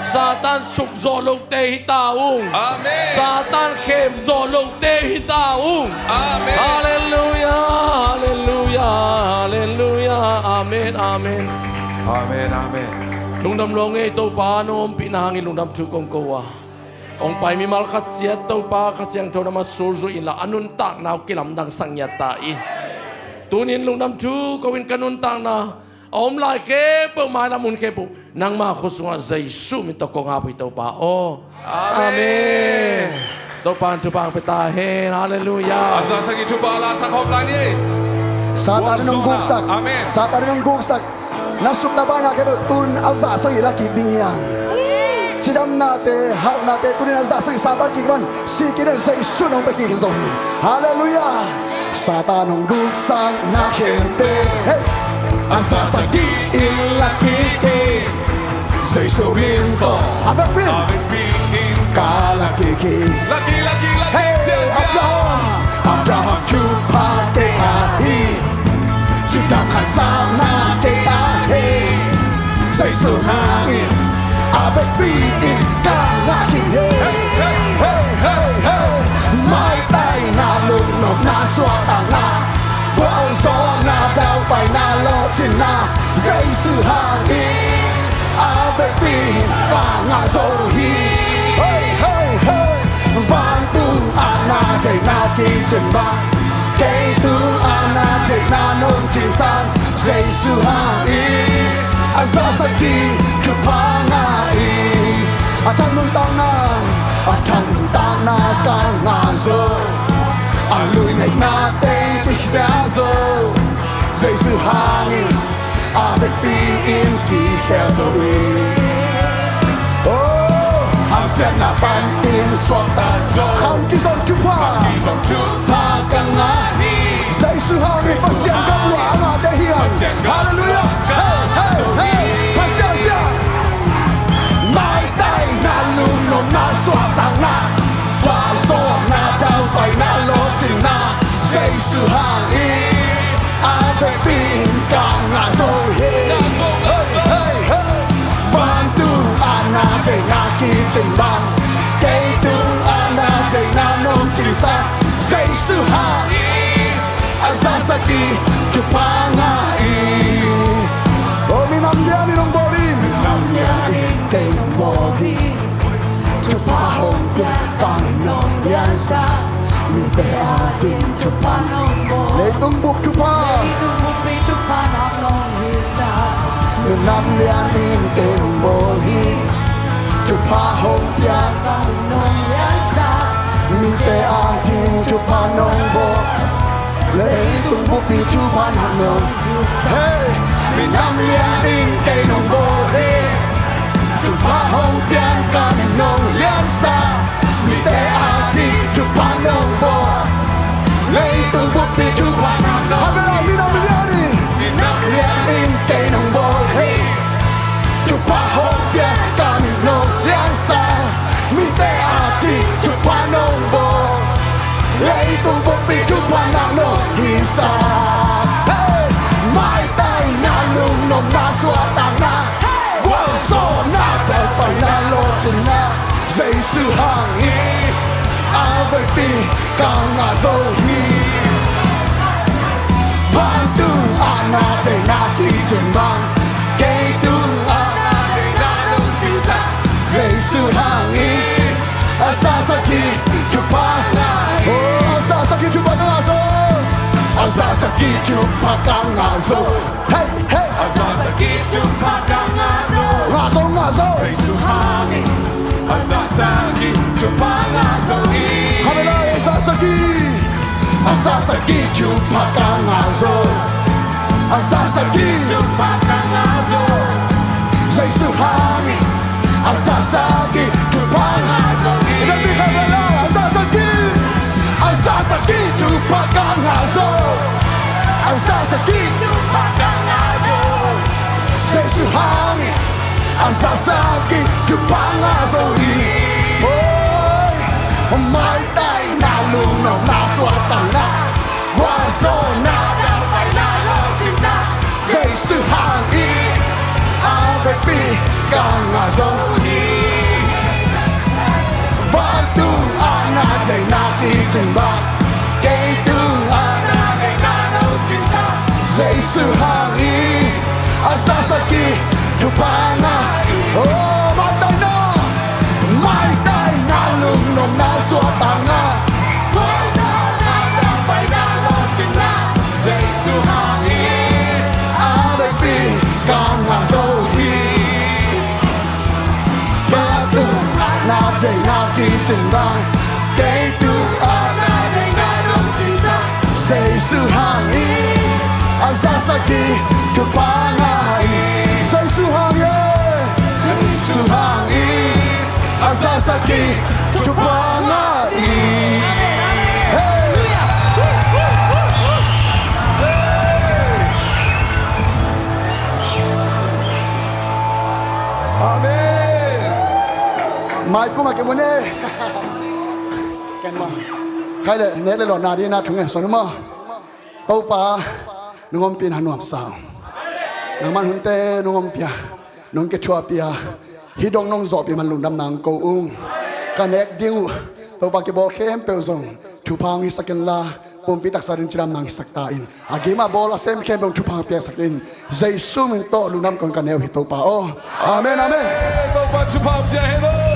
Satan suk zawh lote hi ta ung. Amen. Satan khem zawh lote hi ta ung. Amen. Halleluiah, halleluiah, halleluiah. Amen, amen. Amen, amen. Lungdam lo ung e, Topa nong ompihna hangin lungdam thu kong ko a, hong pai mimal khat ciat Topa Kha Siangtho nangmah sulzui inla a nuntakna uh kilamdangsak ngiat ta in. Tunin lungdam thu ko-in ka nuntakna a om lai khempeuh, mailam hun khempeuh nangmah khut sungah Jesu min tawh kong ap hi, Topa aw. Amen. Amen. Topa in thupha hong pia ta hen. Halleluiah. A zahsak in thupha la sak khawm lai ni. Satan in hong guksak. Amen. Satan in hong guksak. Na supna baina khempeuh tun a zahsak in la kik ding hi hang. Cidamnate, hauhnate tunin a zahsak in Satan kik man. Sih kik den, Jesu in hong pia kik in zo hi. Halleluiah. Satan hong guksakna khempeuh, hey, a zahsak in la kik hi. Jesu min tawh a vekpi in ka la kik hi. Hey, Abraham, Abraham thupha kei a hi. Cidam khansakna kei a hi. Jesu hangin a vekpi in ka ngah khin hi. Hey, hey, hey, hey. Maitaina, lungnopna, suahtakna, gualzawhna, daupaina, lawhcinna, Jesu hangin a vekpi in ka ngah zo hi. Hey, hey, hey. Vantung a na theihna kicin bang, kei tung a na theihna nong cin sang, Jesu hangin a zahsak ding thupha ngah hi. A thak nuntakna, a thak nuntakna ka ngah zo. A lui neihna teng kikhia zo. Jesu hangin a vekpi-in kikhel zo hi. Oh, hamsiatna panin suakta zo. Khang kizom thupha. Khang kizom thupha ka ngah hi. Jesu hangin Pasian gam hua a ngahte hi hang. Pasian gam hua. Halleluiah. Hei, hei, hei. Pasian siang. Maitaina, lungnopna, suahtakna, gualzawhna, daupaina, lawhcinna, Jesu hangin a vekpi-in ka ngah zo hi. Hei, hei, hei. Vantung a na deihna kicing bang, kei tung a na deihna nong cingsak, Jesu hangin a zaksak hi, thupha ngah hi. Oh, minam lianin hong bawl hi. Minam lianin kei nong bawl hi. Thupha hong pia, ka min nong liansak, mite ading thupha nong bawl. Leitung bup thupha. Leitung bup i thupha nong hisak. Minam lianin kei nong bawl hi. Thupha hong pia, ka min nong liansak, mite ading thupha nong bawl. Leitung bup i thupha nong. Hey, minam lianin kei nong bawl hi. Thupha hong pian, ka min nong liansak, mite ading thupha nong bawl. Leitung bup i thupha nong. Khat vei la, minam lianin. Minam lianin kei nong bawl hi. Thupha hong pia, ka min nong liansak, mite ading thupha nong bawl. Leitung bup i thupha nong hisak. Hey! Maitaina, lungnopna, suahtakna, gualzawhna, daupaina, lawhcinna, Jesu hangin a vekpi ka ngah zo hi. Vantung a na deihna kicing bang, kei tung a na deihna nong cingsak, Jesu hangin a zaksak hi, thupha ngah hi. Oh, a zaksak hi, thupha ka ngah zo. A zaksak hi, thupha ka ngah zo. Hey, hey. A zaksak hi, thupha ka ngah zo. Ngah zo, ngah zo. Jesu hangin a zaksak hi, thupha ngah zo hi. Khat vei la, a zaksak hi. A zaksak hi, thupha ka ngah zo. A zaksak hi, thupha ka ngah zo. Jesu hangin a zaksak hi, thupha ngah zo hi. Khat vei la, a zaksak hi. A zaksak hi, thupha ka ngah zo. A zaksak hi, thupha ka ngah zo. Jesu hangin a zaksak hi, thupha ngah zo hi. Oi, maitaina, lungnopna, suahtakna, gualzawhna, daupaina, lawhcinna, Jesu hangin a vekpi ka ngah zo hi. Vantung a na deihna kicing bang, kei tung a na deihna nong cingsak, Jesu hangin a zaksak hi, thupha ngah hi. Oh, maitaina, maitaina, lungnopna, suahtakna, gualzawhna, daupaina, lawhcinna, Jesu hangin a vekpi ka ngah zo hi. Kei tung a na deihna kicing bang, kei tung a na deihna nong cingsak, Jesu hangin a zaksak hi, thupha ngah hi. Jesu hangin, Jesu hangin a zaksak hi, thupha ngah hi. Hey! Amen. Mai kum a kimu ni. Ken ma. Khai le, nek le lo na di na thung en son ma. Topa nong ompih na nuamsa. Nangman hunte nong ompih a, nong kithuahpih a, hih dong nong zawhpih man lungdam nang ko ung. Ka nek ding uh Topa kibawl khempeuh zong thupha hong hisak inla, pumpi taksa ding cidam nang hisak ta in. A gim a bawl a sem khempeuh hong thupha hong piaksak in. Jesu min tawh lungdam kong ka neu hi Topa aw. Amen, amen. Topa thupha hong pia hen aw.